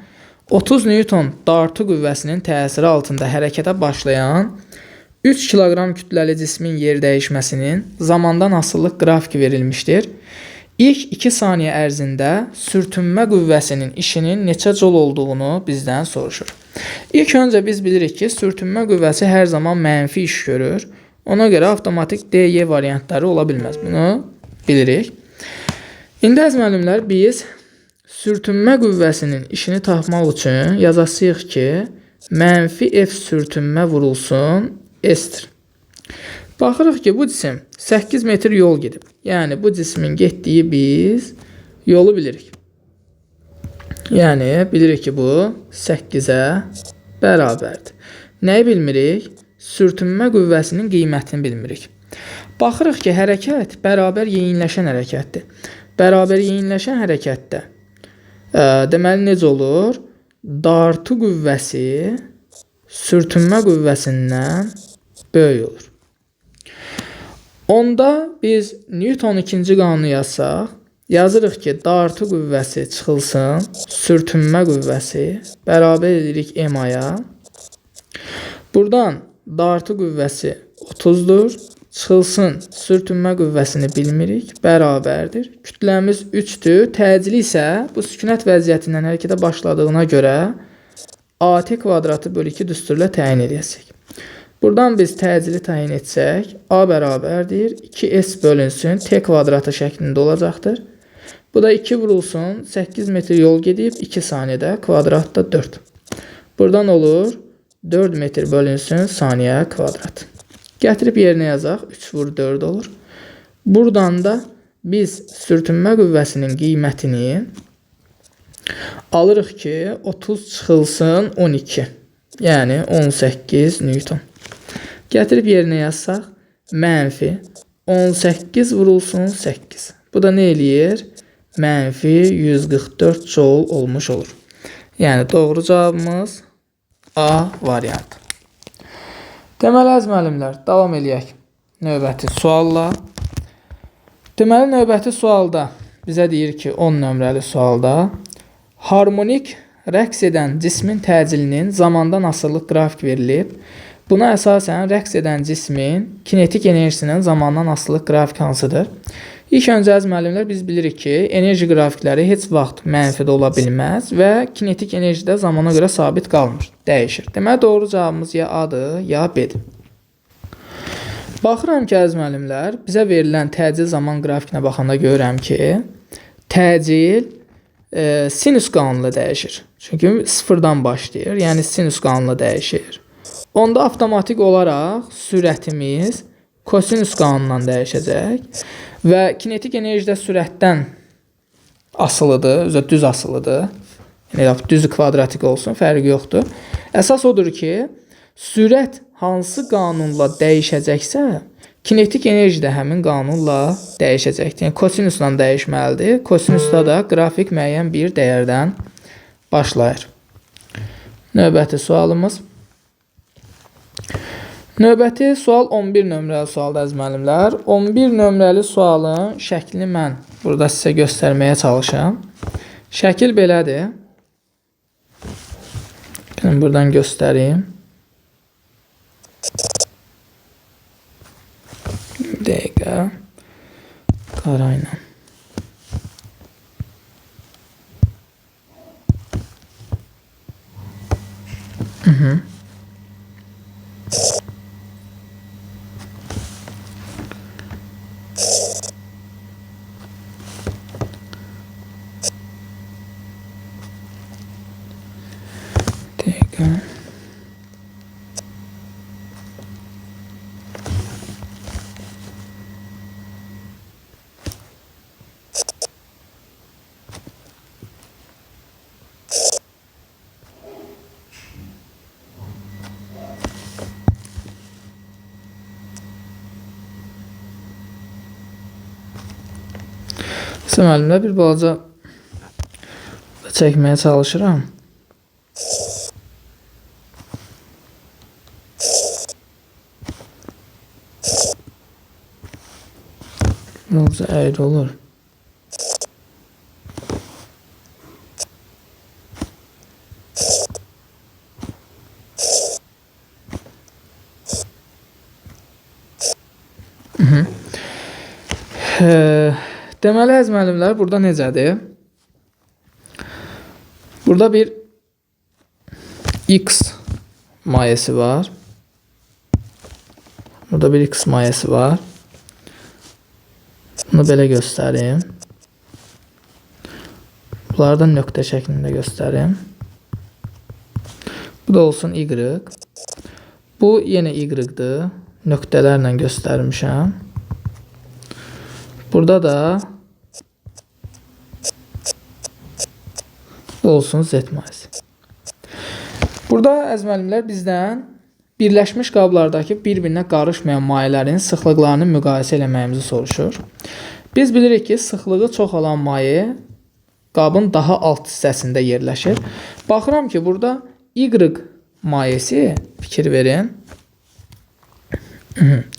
30 Newton dartı qüvvəsinin təsiri altında hərəkətə başlayan 3 kiloqram kütləli cismin yer dəyişməsinin zamandan asılılıq qrafiki verilmişdir. İlk 2 saniyə ərzində sürtünmə qüvvəsinin işinin neçə col olduğunu bizdən soruşur. İlk öncə biz bilirik ki, sürtünmə qüvvəsi hər zaman mənfi iş görür. Ona görə avtomatik D, Y variantları ola bilməz. Bunu bilirik. İndi əziz müəllimlər, biz sürtünmə qüvvəsinin işini tapmaq üçün yazasıyıq ki, mənfi F sürtünmə vurulsun S-dir. Baxırıq ki, bu cisim 8 metr yol gedib. Yəni, bu cismin getdiyi biz yolu bilirik. Yəni, bilirik ki, bu 8-ə bərabərdir. Nəyi bilmirik? Sürtünmə qüvvəsinin qiymətini bilmirik. Baxırıq ki, hərəkət bərabər yeyinləşən hərəkətdir. Bərabər yeyinləşən hərəkətdə deməli necə olur? Dartı qüvvəsi sürtünmə qüvvəsindən böyük olur. Onda biz Newton ikinci qanunu yazsaq, yazırıq ki, dartı qüvvəsi çıxılsın, sürtünmə qüvvəsi bərabər edirik MA-ya. Buradan dartı qüvvəsi 30-dur. Çıxılsın sürtünmə qüvvəsini bilmirik, bərabərdir. Kütləmiz 3-dür. Təcili isə bu sükunət vəziyyətindən hərəkətə başladığına görə AT kvadratı bölü 2 düsturla təyin edəcək. Buradan biz təcili təyin etsək, A bərabərdir. 2S bölünsün T kvadratı şəklində olacaqdır. Bu da 2 vurulsun, 8 metr yol gedib 2 saniyədə, kvadrat da 4. Buradan olur 4 metr bölünsün saniyə kvadrat. Gətirib yerinə yazaq, 3 vur 4 olur. Buradan da biz sürtünmə qüvvəsinin qiymətini alırıq ki, 30 çıxılsın 12. Yəni 18 Newton. Gətirib yerinə yazsaq, mənfi 18 vurulsun 8. Bu da nə eləyir? Mənfi 144 joule olmuş olur. Yəni doğru cavabımız A variantı. Deməli, əziz müəllimlər, davam eləyək növbəti sualla. Deməli, növbəti sualda bizə deyir ki, 10 nömrəli sualda harmonik rəqs edən cismin təcilinin zamandan asılılıq qrafik verilib. Buna əsasən rəqs edən cismin kinetik enerjisinin zamandan asılılıq qrafik hansıdır? İlk öncə əziz müəllimlər, biz bilirik ki, enerji qrafikləri heç vaxt mənfidə ola bilməz və kinetik enerji də zamana görə sabit qalmır, dəyişir. Deməli, doğru cavabımız ya A-dır, ya B-dir. Baxıram ki, əziz müəllimlər, bizə verilən təcil zaman qrafikinə baxanda görürəm ki, təcil sinus qanunla dəyişir. Çünki sıfırdan başlayır, yəni sinus qanunla dəyişir. Onda avtomatik olaraq sürətimiz kosinus qanundan dəyişəcək və kinetik enerji də sürətdən asılıdır, özü düz asılıdır. Yəni düz kvadratik olsun, fərqi yoxdur. Əsas odur ki, sürət hansı qanunla dəyişəcəksə, kinetik enerji də həmin qanunla dəyişəcəkdir. Yəni kosinusla dəyişməlidir. Kosinusda da qrafik müəyyən bir dəyərdən başlayır. Növbəti sualımız. Növbəti sual 11 nömrəli sualdır əziz müəllimlər. 11 nömrəli sualın şəklini mən burada sizə göstərməyə çalışıram. Şəkil belədir. Gəlin buradan göstərim. Bir dəqiqə. Qara ilə. Dəqiqə. Müəllimlər, bir balaca çəkməyə çalışıram. Balaca əyri olur. Deməli, əziz müəllimlər, burada necədir? Burada bir X mayesi var. Burada bir X mayesi var. Bunu belə göstərim. Bunları da nöqtə şəklində göstərim. Bu da olsun Y. Bu yenə Y-dir. Nöqtələrlə göstərmişəm. Burada da olsun Z mayesi. Burada əziz müəllimlər bizdən birləşmiş qablardakı bir-birinə qarışmayan mayələrin sıxlıqlarını müqayisə eləməyimizi soruşur. Biz bilirik ki, sıxlığı çox olan maye qabın daha alt hissəsində yerləşir. Baxıram ki, burada Y mayesi, fikir verin.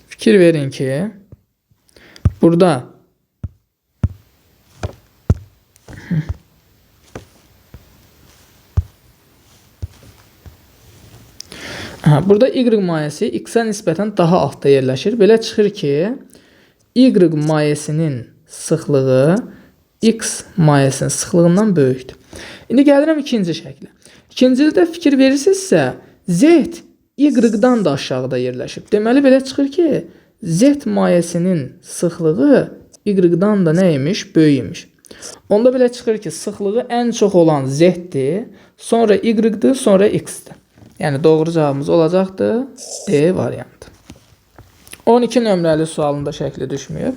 Fikir verin ki, burada Aha, burada Y mayesi X-ə nisbətən daha altda yerləşir. Belə çıxır ki, Y mayesinin sıxlığı X mayesinin sıxlığından böyükdür. İndi gəlirəm ikinci şəklə. İkincidə fikir verirsinizsə, Z Y-dan da aşağıda yerləşib. Deməli, belə çıxır ki, Z mayesinin sıxlığı Y-dan da nə imiş? Böyük imiş. Onda belə çıxır ki, sıxlığı ən çox olan Z-dir, sonra Y-dir, sonra X-dir. Yəni, doğru cavabımız olacaqdır D variantı. 12 nömrəli sualında şəkli düşməyib.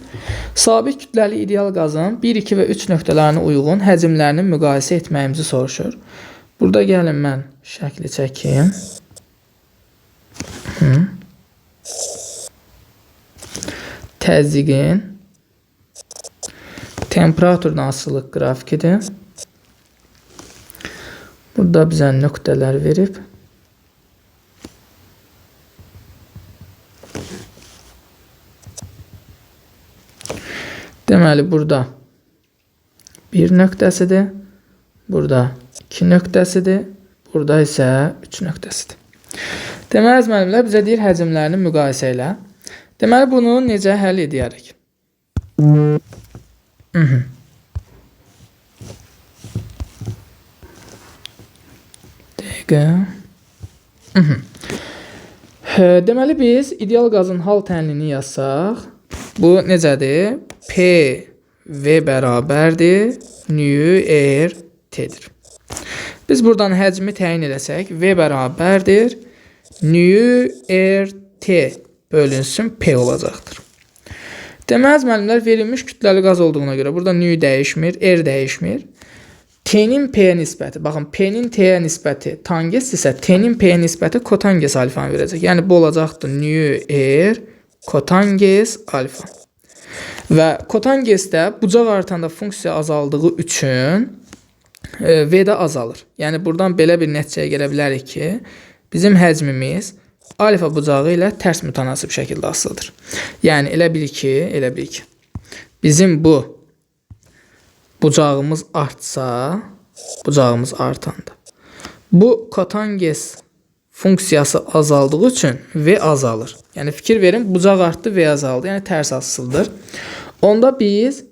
Sabit kütləli ideal qazın 1, 2 və 3 nöqtələrinə uyğun həcmlərini müqayisə etməyimizi soruşur. Burada gəlin mən şəkli çəkim. Təzyiqin temperaturdan asılılıq qrafikidir. Burada bizə nöqtələr verib. Deməli, burada 1 nöqtəsidir, burada 2 nöqtəsidir, burada isə 3 nöqtəsidir. Deməli, əziz müəllimlər, bizə deyir həcmlərini müqayisə elə. Deməli, bunu necə həll edərik? Dəqiqə. Deməli, biz ideal qazın hal tənliyini yazsaq, bu necədir? P V bərabərdir nü R T-dir. Biz buradan həcmi təyin eləsək, V bərabərdir nü R T bölünsün P olacaqdır. Deməli, müəllimlər, verilmiş kütləli qaz olduğuna görə burada nü dəyişmir, R dəyişmir. T-nin P-yə nisbəti, baxın, P-nin T-yə nisbəti tangens isə T-nin P-yə nisbəti kotangens alfanı verəcək. Yəni, bu olacaqdır nü R kotangens alfa. Və kotangesdə bucaq artanda funksiya azaldığı üçün V də azalır. Yəni, buradan belə bir nəticəyə gələ bilərik ki, bizim həcmimiz alfa bucağı ilə tərs mütənasib şəkildə asılıdır. Yəni, elə bil ki, bizim bu bucağımız artsa, bucağımız artanda, bu kotanges funksiyası azaldığı üçün V azalır. Yəni, fikir verin, bucaq artdı, V azaldı. Yəni, tərs asılıdır. Onda biz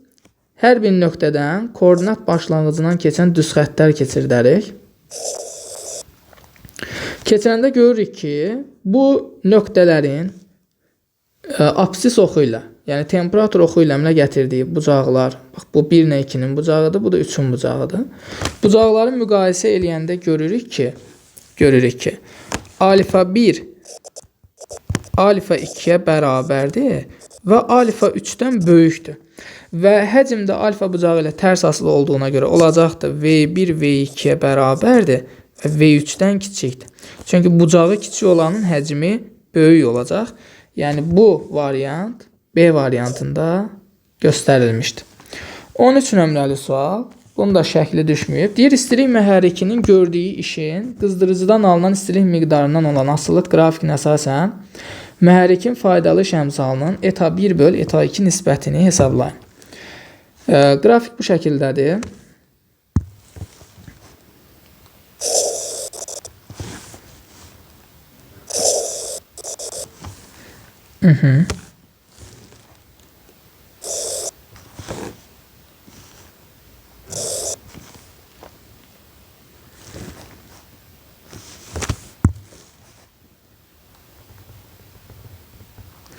hər bir nöqtədən koordinat başlanğıcından keçən düz xəttlər keçirdərik. Keçirəndə görürük ki, bu nöqtələrin absis oxu ilə, yəni temperatur oxu ilə əmələ gətirdiyi bucaqlar, bax bu 1 ilə 2-nin bucağıdır, bu da 3-ün bucağıdır. Bucaqları müqayisə eləyəndə görürük ki, alfa 1 alfa 2-yə bərabərdir və alfa 3-dən böyükdür. Və həcm də alfa bucağı ilə tərs asılı olduğuna görə olacaqdır V1 V2-yə bərabərdir və V3-dən kiçikdir. Çünki bucağı kiçik olanın həcmi böyük olacaq. Yəni bu variant B variantında göstərilmişdir. 13 nömrəli sual. Bunun da şəkli düşməyib. Deyir, istilik mühərrikinin gördüyü işin qızdırıcıdan alınan istilik miqdarından olan asılılıq qrafikinə əsasən mühərrikin faydalı iş əmsalının eta 1 böl eta 2 nisbətini hesablayın. Qrafik bu şəkildədir.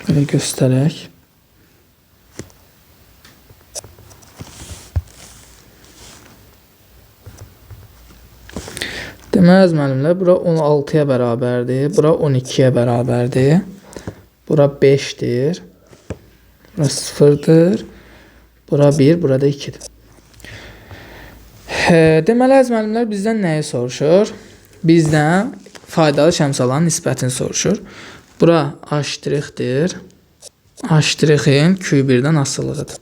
Belə göstərək. Deməli, müəllimlər, bura 16-ya bərabərdir, bura 12-yə bərabərdir, bura 5-dir, bura 0-dır, bura 1, burada 2-dir. Deməli, əziz müəllimlər, bizdən nəyi soruşur? Bizdən faydalı şəmsalanın nisbətini soruşur. Bura A ştrixdir. A ştrixin Q1-dən asılığıdır.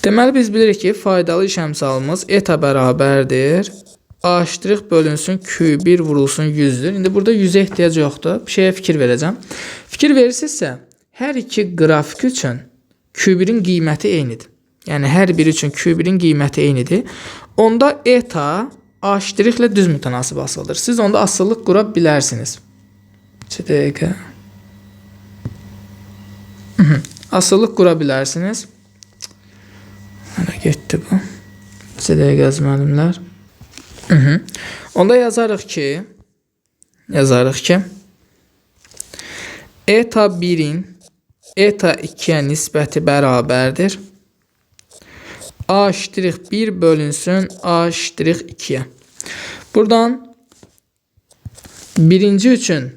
Deməli, biz bilirik ki, faydalı iş əmsalımız eta bərabərdir. A ştrix bölünsün Q1 vurulsun 100-dür. İndi burada 100-ə ehtiyac yoxdur. Bir şeyə fikir verəcəm. Fikir verirsinizsə, hər iki qrafik üçün Q1-in qiyməti eynidir. Yəni, hər biri üçün Q1-in qiyməti eynidir. Onda eta A ştrixlə düz mütənasib asılıdır. Siz onda asılılıq qura bilərsiniz. 2 dəqiqə. Asılılıq qura bilərsiniz. Hələ getdi bu. 2 dəqiqə əziz müəllimlər. Onda yazarıq ki, eta 1-in eta 2-yə nisbəti bərabərdir. A ştrix 1 bölünsün A ştrix 2-yə. Buradan birinci üçün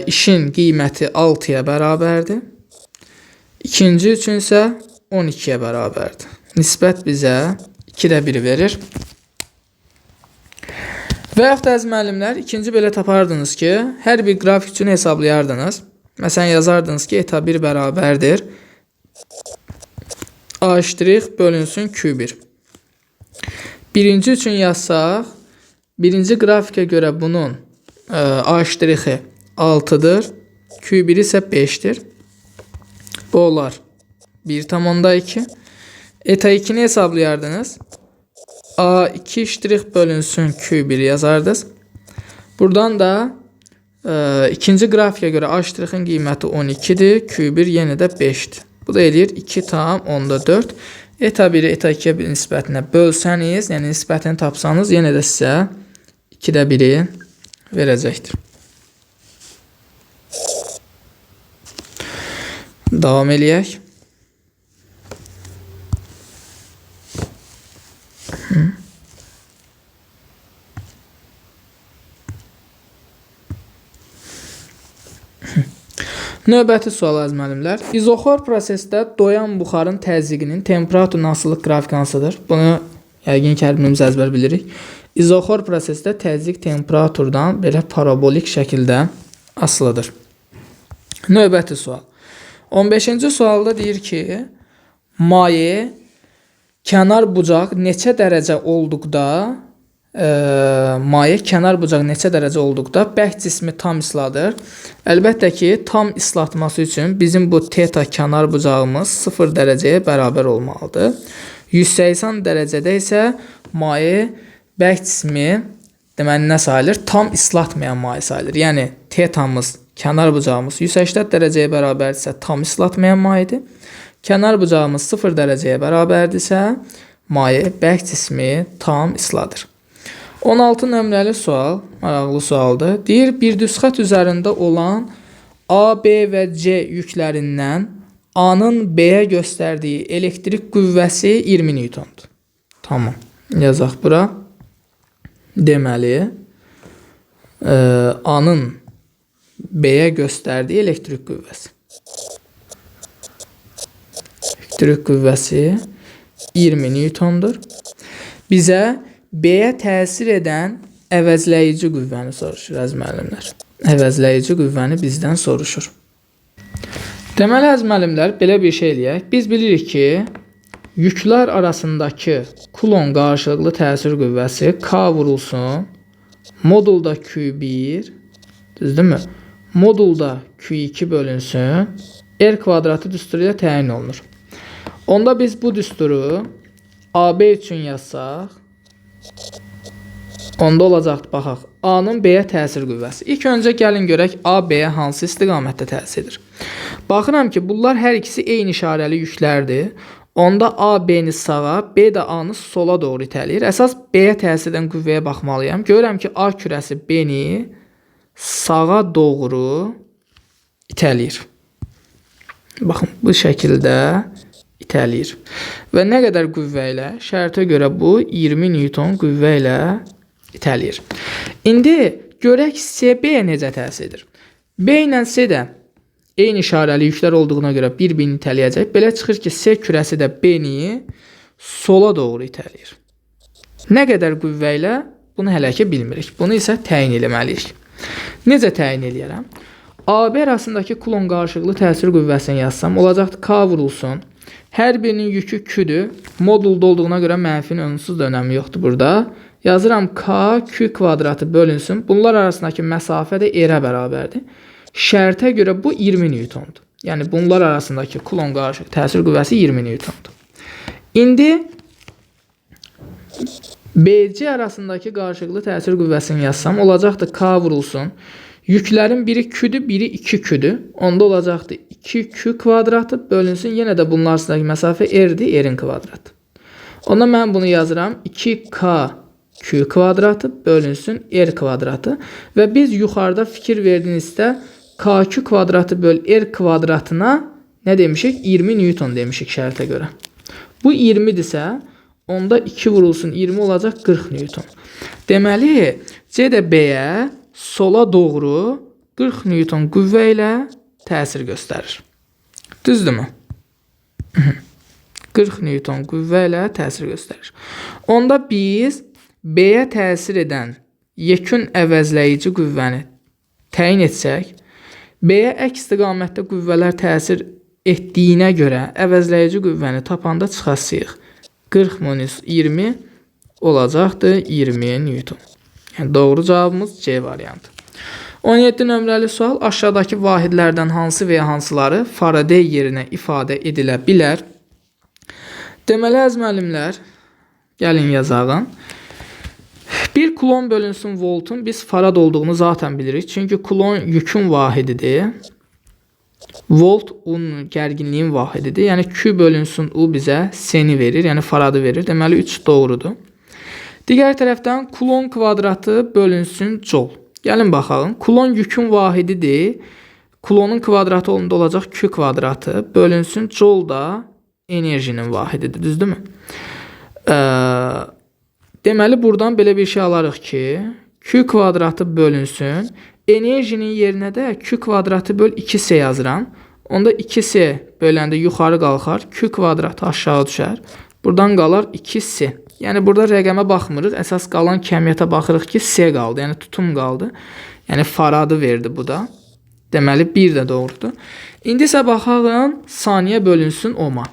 işin qiyməti 6-ya bərabərdir. İkinci üçün isə 12-yə bərabərdir. Nisbət bizə 2-də 1 verir. Və yaxud da əziz müəllimlər, ikinci belə tapardınız ki, hər bir qrafik üçün hesablayardınız. Məsələn, yazardınız ki, eta 1 bərabərdir. A ştrix bölünsün Q1. Birinci üçün yazsaq, birinci qrafikə görə bunun A ştrixi 6-dır, Q1 isə 5-dir. Bu olar 1,2. Eta 2-ni hesablayardınız. A2 ştrix bölünsün Q1 yazardınız. Buradan da ikinci qrafikə görə A ştrixin qiyməti 12-dir. Q1 yenə də 5-dir. Bu da eləyir 2,4. Eta 1-i eta 2-yə nisbətinə bölsəniz, yəni nisbətini tapsanız, yenə də sizə 2-də 1-i verəcəkdir. Davam eləyək. Növbəti sual əziz müəllimlər. İzoxor prosesdə doyan buxarın təzyiqinin temperatur asılılıq qrafiki hansıdır? Bunu yəqin ki, hər birimiz əzbər bilirik. İzoxor prosesdə təzyiq temperaturdan belə parabolik şəkildə asılıdır. Növbəti sual. 15-ci sualda deyir ki, maye kənar bucaq neçə dərəcə olduqda maye kənar bucaq neçə dərəcə olduqda bərk cismi tam isladır. Əlbəttə ki, tam islatması üçün bizim bu teta kənar bucağımız 0 dərəcəyə bərabər olmalıdır. 180 dərəcədə isə maye bərk cismi deməli nə sayılır? Tam islatmayan maye sayılır. Yəni tetamız, kənar bucağımız 180 dərəcəyə bərabərdirsə tam islatmayan mayedir. Kənar bucağımız 0 dərəcəyə bərabərdirsə maye bərk cismi tam isladır. 16 nömrəli sual, maraqlı sualdır. Deyir, bir düz xətt üzərində olan A, B və C yüklərindən A-nın B-yə göstərdiyi elektrik qüvvəsi 20 Newtondur. Tamam, yazaq bura. Deməli, A-nın B-yə göstərdiyi elektrik qüvvəsi. Elektrik qüvvəsi 20 Newtondur. Bizə B-yə təsir edən əvəzləyici qüvvəni soruşur əziz müəllimlər. Əvəzləyici qüvvəni bizdən soruşur. Deməli, əziz müəllimlər, belə bir şey eləyək. Biz bilirik ki, yüklər arasındakı kulon qarşılıqlı təsir qüvvəsi K vurulsun, modulda Q1, düzdürmü? Modulda Q2 bölünsün, R kvadratı düsturu ilə təyin olunur. Onda biz bu düsturu AB üçün yazsaq, onda olacaqdır, baxaq, A-nın B-yə təsir qüvvəsi. İlk öncə gəlin görək A B-yə hansı istiqamətdə təsir edir. Baxıram ki, bunlar hər ikisi eyni işarəli yüklərdir. Onda A B-ni sağa, B də A-nı sola doğru itələyir. Əsas B-yə təsir edən qüvvəyə baxmalıyam. Görürəm ki, A kürəsi B-ni sağa doğru itələyir. Baxın, bu şəkildə itələyir. Və nə qədər qüvvə ilə? Şərtə görə bu 20 Newton qüvvə ilə itələyir. İndi görək C B-yə necə təsir edir. B ilə C də eyni işarəli yüklər olduğuna görə bir-birini itələyəcək. Belə çıxır ki, C kürəsi də B-ni sola doğru itələyir. Nə qədər qüvvə ilə? Bunu hələ ki bilmirik. Bunu isə təyin eləməliyik. Necə təyin eləyərəm? AB arasındakı kulon qarşılıqlı təsir qüvvəsini yazsam, olacaqdır K vurulsun. Hər birinin yükü Q-dür. Modulda olduğuna görə mənfinin onsuz da önəmi yoxdur burada. Yazıram K, Q kvadratı bölünsün. Bunlar arasındakı məsafə də R-ə bərabərdir. Şərtə görə bu 20 Newtondur. Yəni bunlar arasındakı kulon qarşılıqlı təsir qüvvəsi 20 Newtondur. İndi BC arasındakı qarşılıqlı təsir qüvvəsini yazsam, olacaqdır K vurulsun. Yüklərin biri Q-dür, biri 2Q-dür. Onda olacaqdır 2Q kvadratı bölünsün. Yenə də bunlar arasındakı məsafə R-dir, R-in kvadratı. Onda mən bunu yazıram. 2K Q kvadratı bölünsün R kvadratı. Və biz yuxarıda fikir verdinizsə KQ kvadratı böl R kvadratına nə demişik? 20 Newton demişik şərtə görə. Bu 20-dirsə, onda 2 vurulsun 20 olacaq 40 Newton. Deməli, C də B-yə sola doğru 40 Newton qüvvə ilə təsir göstərir. Düzdürmü? 40 Newton qüvvə ilə təsir göstərir. Onda biz B-yə təsir edən yekun əvəzləyici qüvvəni təyin etsək, B-yə əks istiqamətdə qüvvələr təsir etdiyinə görə əvəzləyici qüvvəni tapanda çıxasıyıq. 40 minus 20 olacaqdır 20 Newton. Yəni doğru cavabımız C variantı. 17 nömrəli sual aşağıdakı vahidlərdən hansı və ya hansıları Faraday yerinə ifadə edilə bilər? Deməli, əziz müəllimlər, gəlin yazağın. Bir kulon bölünsün voltun biz farad olduğunu zaten bilirik. Çünki kulon yükün vahididir. Volt un gərginliyin vahididir. Yəni Q bölünsün U bizə S-ni verir, yəni faradı verir. Deməli 3 doğrudur. Digər tərəfdən kulon kvadratı bölünsün joule. Gəlin baxalım. Kulon yükün vahididir. Kulonun kvadratı olanda olacaq Q kvadratı bölünsün joule da enerjinin vahididir, düzdürmü? Deməli buradan belə bir şey alarıq ki, Q kvadratı bölünsün. Enerjinin yerinə də Q kvadratı böl 2S yazıram. Onda 2S böləndə yuxarı qalxar, Q kvadratı aşağı düşər. Buradan qalar 2S. Yəni burada rəqəmə baxmırıq, əsas qalan kəmiyyətə baxırıq ki, S qaldı, yəni tutum qaldı. Yəni faradı verdi bu da. Deməli 1 də doğrudur. İndi isə baxaq saniyə bölünsün oma.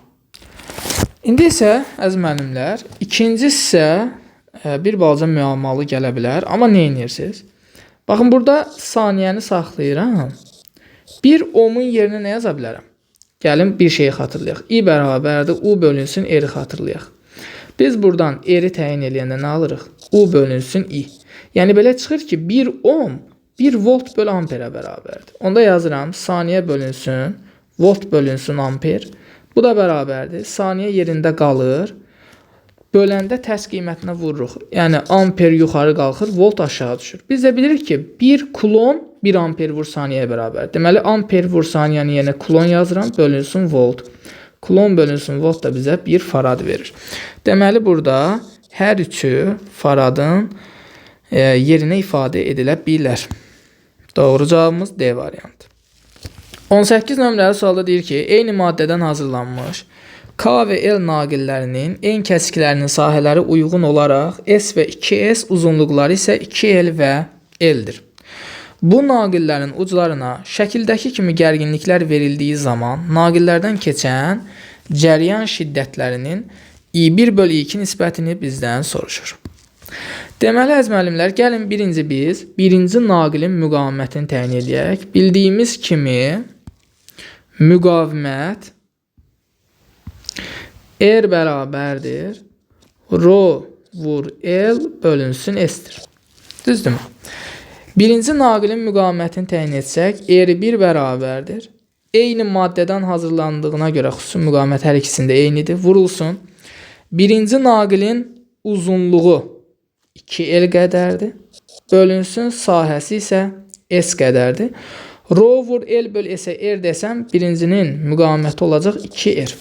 İndi isə əziz müəllimlər, ikinci hissə bir balaca müəmmalı gələ bilər. Amma nə edirsiniz? Baxın burada saniyəni saxlayıram. Bir omun yerinə nə yaza bilərəm? Gəlin bir şeyi xatırlayaq. I bərabərdir U bölünsün R-i xatırlayaq. Biz buradan R-i təyin eləyəndə nə alırıq? U bölünsün I. Yəni belə çıxır ki, 1 ohm 1 volt böl amperə bərabərdir. Onda yazıram saniyə bölünsün volt bölünsün amper. Bu da bərabərdir. Saniyə yerində qalır. Böləndə tərs qiymətinə vururuq. Yəni amper yuxarı qalxır, volt aşağı düşür. Biz də bilirik ki, 1 kulon 1 amper vur saniyəyə bərabərdir. Deməli amper vur saniyənin yerinə kulon yazıram, bölünsün volt. Kulon bölünsün volt da bizə 1 farad verir. Deməli burada hər üçü faradın yerinə ifadə edilə bilər. Doğru cavabımız D variantı. 18 nömrəli sualda deyir ki, eyni maddədən hazırlanmış K və L naqillərinin en kəsiklərinin sahələri uyğun olaraq S və 2S, uzunluqları isə 2L və L-dir. Bu naqillərin uclarına şəkildəki kimi gərginliklər verildiyi zaman naqillərdən keçən cəryan şiddətlərinin I1 bölü I2 nisbətini bizdən soruşur. Deməli, əziz müəllimlər, gəlin birinci biz birinci naqilin müqavimətini təyin edək. Bildiyimiz kimi müqavimət R bərabərdir Rho vur L bölünsün S-dir. Düzdürmü? Birinci naqilin müqavimətini təyin etsək, R1 bərabərdir. Eyni maddədən hazırlandığına görə xüsusi müqavimət hər ikisində eynidir. Vurulsun. Birinci naqilin uzunluğu 2L qədərdir. Bölünsün sahəsi isə S qədərdir. Rho vur L böl S-ə R desəm, birincinin müqaviməti olacaq 2R.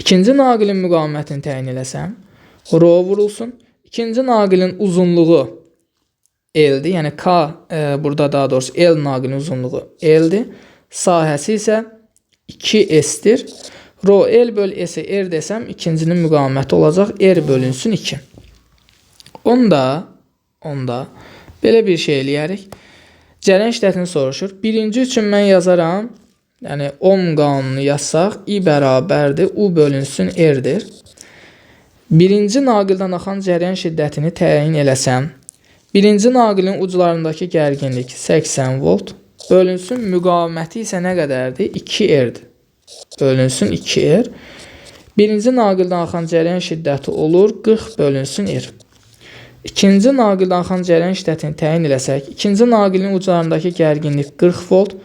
İkinci naqilin müqavimətini təyin eləsəm, rho vurulsun. İkinci naqilin uzunluğu L-dir. Yəni K burada daha doğrusu L naqilin uzunluğu L-dir. Sahəsi isə 2S-dir. Rho L böl S-ə R desəm, ikincinin müqaviməti olacaq R bölünsün 2. Onda belə bir şey eləyərik. Cəryan şiddətini soruşur. Birinci üçün mən yazaram. Yəni Ohm qanunu yazsaq, I bərabərdir U bölünsün R-dir. Birinci naqildən axan cəryan şiddətini təyin eləsəm, birinci naqilin uclarındakı gərginlik 80 volt, bölünsün müqaviməti isə nə qədərdir? 2R-dir. Bölünsün 2R. Birinci naqildən axan cərəyan şiddəti olur 40 bölünsün R. İkinci naqildən axan cərəyan şiddətini təyin eləsək, ikinci naqilin uclarındakı gərginlik 40 volt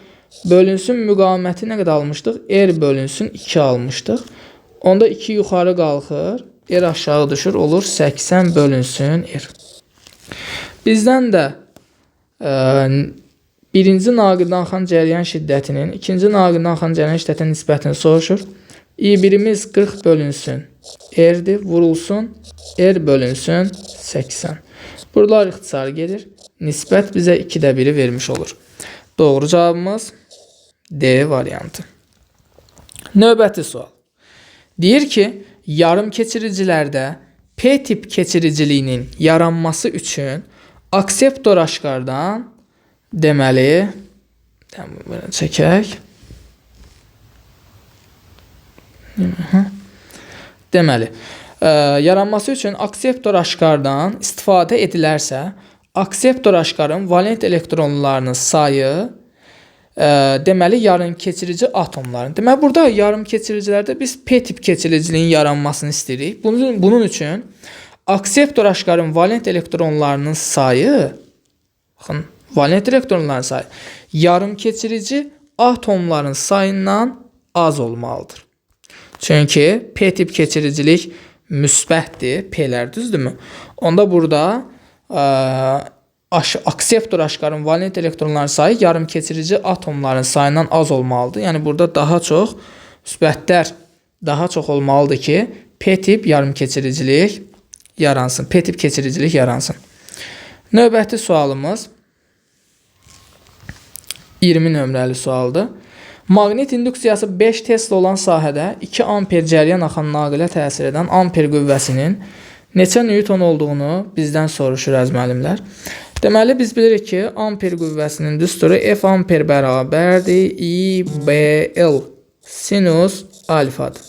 bölünsün müqaviməti nə qədər almışdıq? R bölünsün 2 almışdıq. Onda 2 yuxarı qalxır, R aşağı düşür, olur 80 bölünsün R. Bizdən də birinci naqildən axan cərəyan şiddətinin ikinci naqildən axan cərəyan şiddətinin nisbətini soruşur. I1-imiz 40 bölünsün R-dir, vurulsun R bölünsün 80. Buralar ixtisar gedir. Nisbət bizə 2-də 1-i vermiş olur. Doğru cavabımız D variantı. Növbəti sual. Deyir ki, yarım keçiricilərdə P tip keçiriciliyinin yaranması üçün akseptor aşkardan deməli, belə çəkək. Deməli, yaranması üçün akseptor aşkardan istifadə edilərsə, akseptor aşkarın valent elektronlarının sayı deməli yarım keçirici atomların. Deməli burada yarım keçiricilərdə biz P tip keçiriciliyin yaranmasını istəyirik. Bunun üçün akseptor aşkarın valent elektronlarının sayı, baxın, valent elektronların sayı yarım keçirici atomların sayından az olmalıdır. Çünki P tip keçiricilik müsbətdir, P-lər düzdürmü? Onda burada akseptor aşkarın valent elektronların sayı yarım keçirici atomların sayından az olmalıdır. Yəni burada daha çox müsbətlər daha çox olmalıdır ki, P tip yarım keçiricilik yaransın. P tip keçiricilik yaransın. Növbəti sualımız 20 nömrəli sualdır. Maqnit induksiyası 5 Tesla olan sahədə 2 amper cəryan axan naqilə təsir edən amper qüvvəsinin neçə Newton olduğunu bizdən soruşur əziz müəllimlər. Deməli, biz bilirik ki, amper qüvvəsinin düsturu F amper bərabərdir I, B, L sinus alfadır.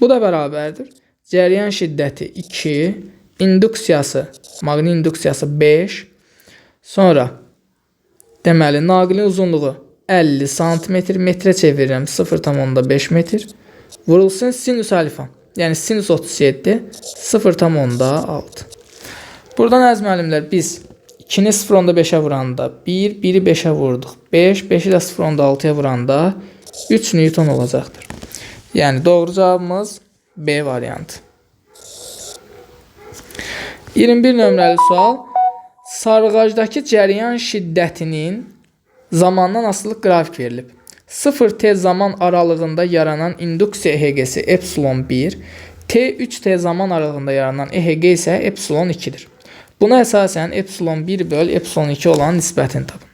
Bu da bərabərdir. Cəryan şiddəti 2, induksiyası, maqnit induksiyası 5. Sonra, deməli, naqilin uzunluğu 50 sm, metrə çevirirəm 0,5 metr. Vurulsun sinus alfa. Yəni sinus 37 0,6. Buradan əziz müəllimlər biz 2-ni 0,5-ə vuranda 1, 1-i 5-ə vurduq. 5, 5-i də 0,6-ya vuranda 3 Newton olacaqdır. Yəni doğru cavabımız B variantı. 21 nömrəli sual. Sarğacdakı cəryan şiddətinin zamandan asılılıq qrafik verilib. 0T zaman aralığında yaranan induksiya EHG-si epsilon 1, T3T zaman aralığında yaranan EHG isə epsilon 2-dir. Buna əsasən epsilon 1 böl epsilon 2 olan nisbətini tapın.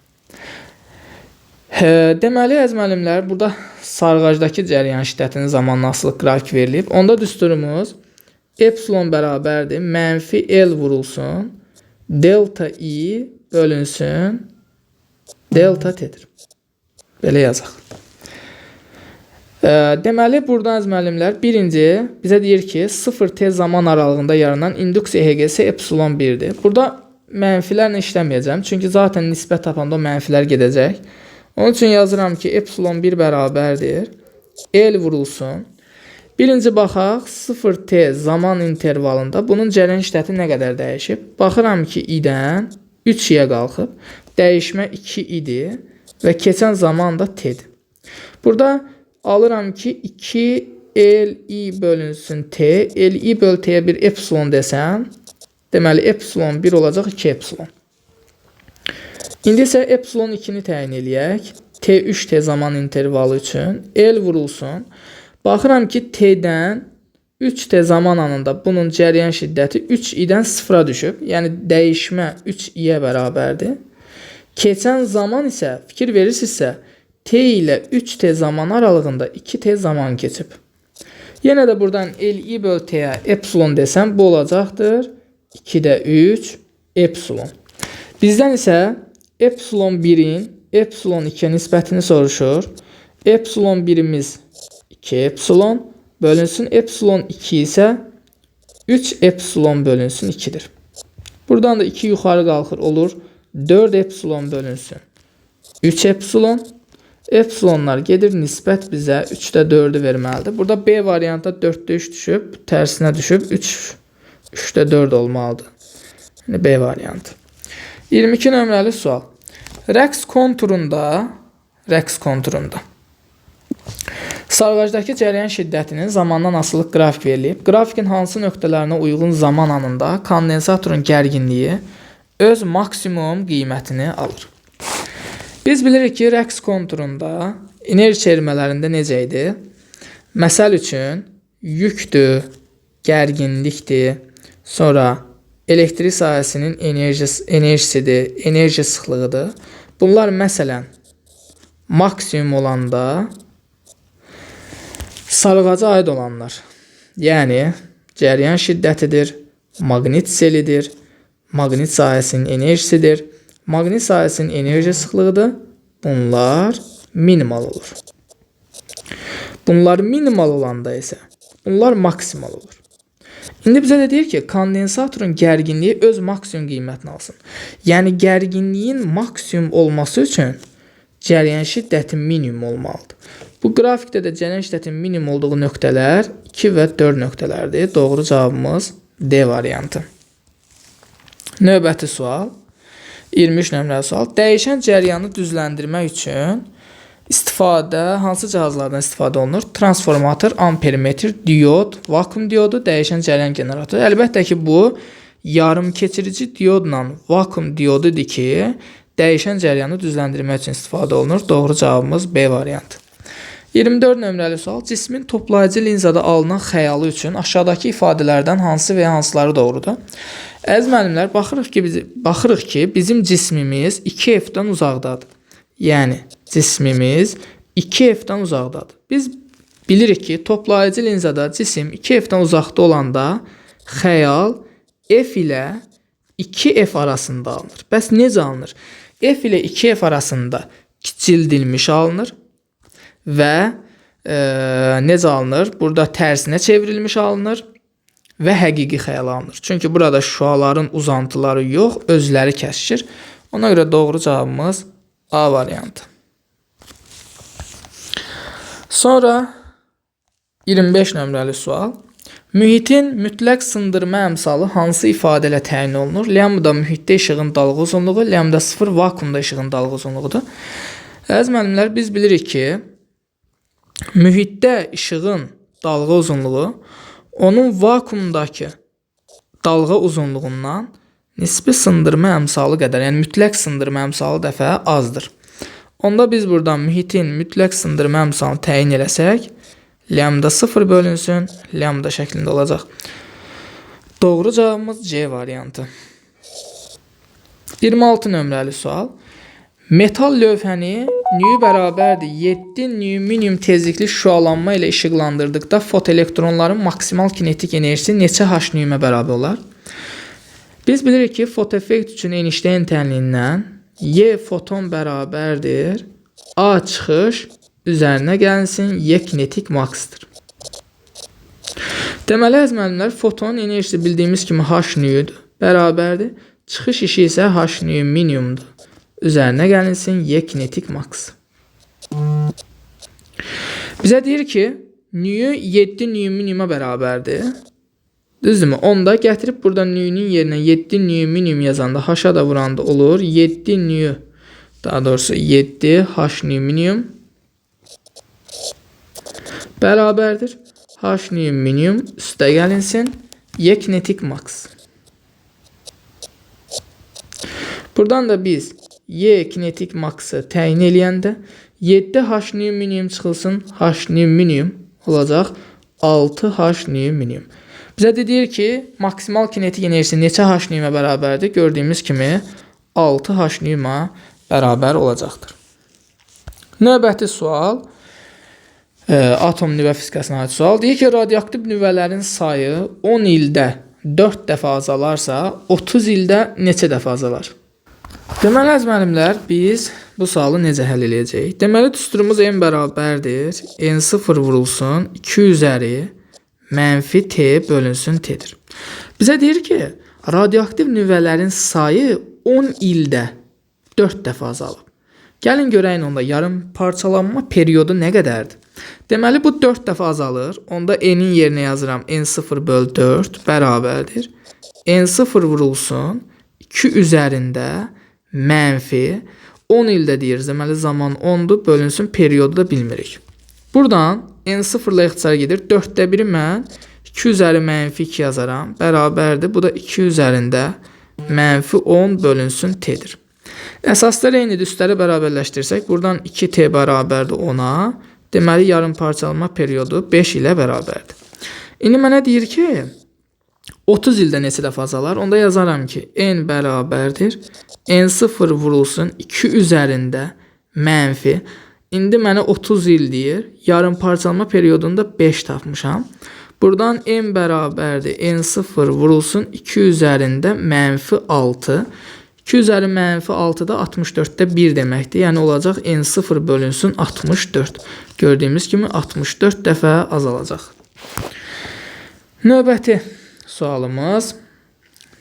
Deməli, əziz müəllimlər, burada sarğacdakı cəryan şiddətinin zamandan asılılıq qrafik verilib. Onda düsturumuz epsilon bərabərdir mənfi L vurulsun, delta I bölünsün delta T-dir. Belə yazaq. Deməli, buradan əziz müəllimlər, birinci bizə deyir ki, 0T zaman aralığında yaranan induksiya EHG-si epsilon 1-dir. Burada mənfilərlə işləməyəcəm. Çünki zaten nisbət tapanda o mənfilər gedəcək. Onun üçün yazıram ki, epsilon 1 bərabərdir. L vurulsun. Birinci baxaq, 0T zaman intervalında bunun cəryan şiddəti nə qədər dəyişib? Baxıram ki, I-dən 3-yə qalxıb. Dəyişmə 2 idi və keçən zaman da T-dir. Burada alıram ki, 2 L I bölünsün T. L I böl T-yə bir epsilon desəm, deməli epsilon 1 olacaq 2 epsilon. İndi isə epsilon 2-ni təyin eləyək. T3T zaman intervalı üçün L vurulsun. Baxıram ki, T-dən 3T zaman anında bunun cəryan şiddəti 3 I-dən 0-a düşüb. Yəni dəyişmə 3 I-yə bərabərdir. Keçən zaman isə fikir verirsinizsə T ilə 3T zaman aralığında 2T zaman keçib. Yenə də buradan L I böl T-yə epsilon desəm bu olacaqdır 2-də 3 epsilon. Bizdən isə epsilon 1-in epsilon 2-yə nisbətini soruşur. Epsilon 1-imiz 2 epsilon bölünsün epsilon 2 isə 3 epsilon bölünsün 2-dir. Buradan da 2 yuxarı qalxır olur. 4 epsilon bölünsün 3 epsilon. Epsilonlar gedir, nisbət bizə 3-də 4-ü verməlidir. Burada B variantda 4-də 3 düşüb, tərsinə düşüb 3-də 4 olmalıdır. Yəni B variantı. 22 nömrəli sual. Rəqs konturunda sarğacdakı cəryan şiddətinin zamandan asılıq qrafik verilib. Qrafikin hansı nöqtələrinə uyğun zaman anında kondensatorun gərginliyi öz maksimum qiymətini alır. Biz bilirik ki, rəqs konturunda enerji çevirmələrində necə idi? Məsəl üçün, yükdür, gərginlikdir, sonra elektrik sahəsinin enerjisidir, enerji sıxlığıdır. Bunlar məsələn, maksimum olanda sarğaca aid olanlar, yəni cəryan şiddətidir, maqnit selidir, maqnit sahəsinin enerjisidir, maqnit sahəsinin enerji sıxlığıdır. Bunlar minimal olur. Bunlar minimal olanda isə bunlar maksimal olur. İndi bizə də deyir ki, kondensatorun gərginliyi öz maksimum qiymətini alsın. Yəni gərginliyin maksimum olması üçün cəryan şiddəti minimum olmalıdır. Bu qrafikdə də cəryan şiddətinin minimum olduğu nöqtələr 2 və 4 nöqtələrdir. Doğru cavabımız D variantı. Növbəti sual. 23 nömrəli sual. Dəyişən cəryanı düzləndirmək üçün hansı cihazlardan istifadə olunur? Transformator, ampermetr, diod, vakuum diodu, dəyişən cəryan generatoru. Əlbəttə ki, bu yarım keçirici diodla vakuum diodudur ki, dəyişən cəryanı düzləndirmək üçün istifadə olunur. Doğru cavabımız B variantı. 24 nömrəli sual. Cismin toplayıcı linzada alınan xəyalı üçün aşağıdakı ifadələrdən hansı və ya hansıları doğrudur? Əziz müəllimlər, baxırıq ki, bizim cismimiz 2F-dən uzaqdadır. Yəni, cismimiz 2F-dən uzaqdadır. Biz bilirik ki, toplayıcı linzada cisim 2F-dən uzaqda olanda xəyal F ilə 2F arasında alınır. Bəs necə alınır? F ilə 2F arasında kiçildilmiş alınır və necə alınır? Burada tərsinə çevrilmiş alınır və həqiqi xəyal alınır. Çünki burada şüaların uzantıları yox, özləri kəsişir. Ona görə doğru cavabımız A variantı. Sonra 25 nömrəli sual. Mühitin mütləq sındırma əmsalı hansı ifadə ilə təyin olunur? Lambda mühitdə işığın dalğa uzunluğu, lambda 0 vakuumda işığın dalğa uzunluğudur. Əziz müəllimlər, biz bilirik ki, mühitdə işığın dalğa uzunluğu onun vakuumdakı dalğa uzunluğundan nisbi sındırma əmsalı qədər, yəni mütləq sındırma əmsalı dəfə azdır. Onda biz buradan mühitin mütləq sındırma əmsalını təyin eləsək, lambda 0 bölünsün, lambda şəklində olacaq. Doğru cavabımız C variantı. 26 nömrəli sual. Metal lövhəni nü bərabərdir 7 nü minimum tezlikli şüalanma ilə işıqlandırdıqda fotoelektronların maksimal kinetik enerjisi neçə H nü-mə bərabər olar? Biz bilirik ki, fotoeffekt üçün Einstein tənliyindən Y foton bərabərdir A çıxış üzərinə gəlinsin Y kinetik maksdır. Deməli, əziz müəllimlər, fotonun enerjisi bildiyimiz kimi H nü-dür, bərabərdir. Çıxış işi isə H nü minimumdur. Üzərinə gəlinsin Y kinetik maks. Bizə deyir ki, nü 7 nü minimuma bərabərdir. Düzdürmü? Onda gətirib burada nü-nün yerinə 7 nü minimum yazanda H-a da vuranda olur. 7 nü, daha doğrusu 7 H nü minimum bərabərdir. H nü minimum üstə gəlinsin. Y kinetik maks. Buradan da biz Y kinetik maksı təyin eləyəndə 7 H nü minimum çıxılsın. H nü minimum olacaq 6 H nü minimum. Bizə də deyir ki, maksimal kinetik enerjisi neçə H nü-mə bərabərdir? Gördüyümüz kimi 6 H nü-mə bərabər olacaqdır. Növbəti sual atom nüvə fizikasına aid sual. Deyir ki, radioaktiv nüvələrin sayı 10 ildə 4 dəfə azalarsa, 30 ildə neçə dəfə azalar? Deməli, əziz müəllimlər, biz bu sualı necə həll eləyəcəyik? Deməli, düsturumuz n bərabərdir. N0 vurulsun 2 üzəri mənfi t bölünsün t-dir. Bizə deyir ki, radioaktiv nüvələrin sayı 10 ildə 4 dəfə azalıb. Gəlin görəyin onda yarım parçalanma periodu nə qədərdir? Deməli, bu 4 dəfə azalır. Onda n-in yerinə yazıram n0 böl 4 bərabərdir. N0 vurulsun 2 üzərində mənfi 10 ildə deyirik. Deməli, zaman 10-dur, bölünsün, periodu da bilmirik. Buradan n0 ilə ixtisar gedir. 4-də 1-i mən 2 üzəri mənfi 2 yazaram. Bərabərdir. Bu da 2 üzərində mənfi 10 bölünsün t-dir. Əsaslar eynidir. Üstləri bərabərləşdirsək, buradan 2t bərabərdir 10-a. Deməli, yarım parçalanma periodu 5 ilə bərabərdir. İndi mənə deyir ki, 30 ildə neçə dəfə azalar? Onda yazaram ki, n bərabərdir. N0 vurulsun 2 üzərində mənfi. İndi mənə 30 il deyir. Yarım parçalanma periodunda 5 tapmışam. Buradan n bərabərdir. N0 vurulsun 2 üzərində mənfi 6. 2 üzəri mənfi 6 da 64-də 1 deməkdir. Yəni olacaq N0 bölünsün 64. Gördüyümüz kimi 64 dəfə azalacaq. Növbəti sualımız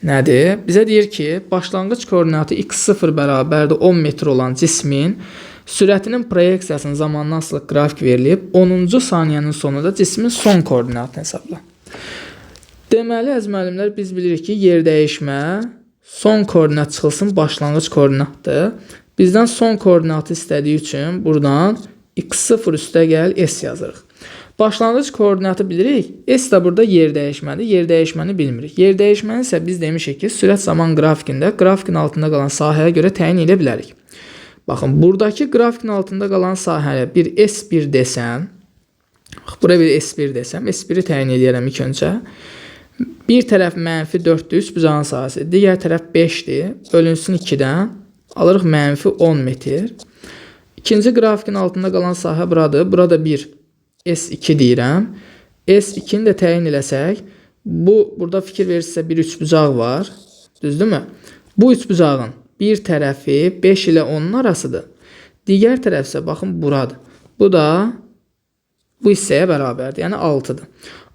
nədir? Bizə deyir ki, başlanğıc koordinatı x0 bərabərdir 10 metr olan cismin sürətinin proyeksiyasının zamandan asılı qrafik verilib. 10-cu saniyənin sonunda cismin son koordinatını hesabla. Deməli, əziz müəllimlər, biz bilirik ki, yer dəyişmə son koordinat çıxılsın başlanğıc koordinatdır. Bizdən son koordinatı istədiyi üçün buradan x0 üstə gəl s yazırıq. Başlanğıc koordinatı bilirik. S də burada yer dəyişmədir. Yer dəyişməni bilmirik. Yer dəyişməni isə biz demişik ki, sürət zaman qrafikində qrafikin altında qalan sahəyə görə təyin edə bilərik. Baxın, buradakı qrafikin altında qalan sahəyə bir S1 desəm, bax, bura bir S1 desəm, S1-i təyin eləyərəm ilk öncə. Bir tərəf mənfi 4-dür, üçbucağın sahəsi. Digər tərəf 5-dir. Bölünsün 2-dən. Alırıq mənfi 10 metr. İkinci qrafikin altında qalan sahə buradır. Burada bir S2 deyirəm. S2-ni də təyin eləsək, bu burada fikir verirsinizsə bir üçbucaq var. Düzdürmü? Bu üçbucağın bir tərəfi 5 ilə 10-un arasıdır. Digər tərəf isə baxın buradır. Bu da bu hissəyə bərabərdir. Yəni 6-dır.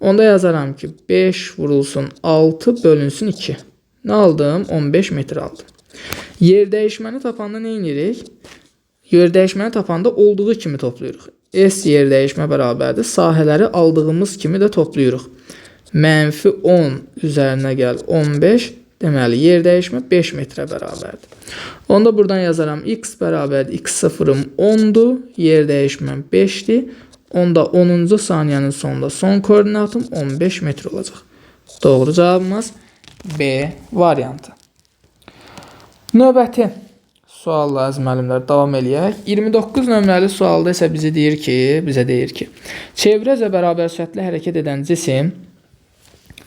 Onda yazaram ki, 5 vurulsun 6 bölünsün 2. Nə aldım? 15 metr aldım. Yer dəyişməni tapanda nə edirik? Yer dəyişməni tapanda olduğu kimi toplayırıq. S yer dəyişmə bərabərdir. Sahələri aldığımız kimi də toplayırıq. Mənfi 10 üzərinə gəl 15. Deməli, yer dəyişmə 5 metrə bərabərdir. Onda buradan yazaram x bərabərdir. X0-ım 10-dur. Yer dəyişməm 5-dir. Onda 10-cu saniyənin sonunda son koordinatım 15 metr olacaq. Doğru cavabımız B variantı. Növbəti sualla əziz müəllimlər davam eləyək. 29 nömrəli sualda isə bizi deyir ki, bizə deyir ki, çevrə üzrə bərabər sürətlə hərəkət edən cisim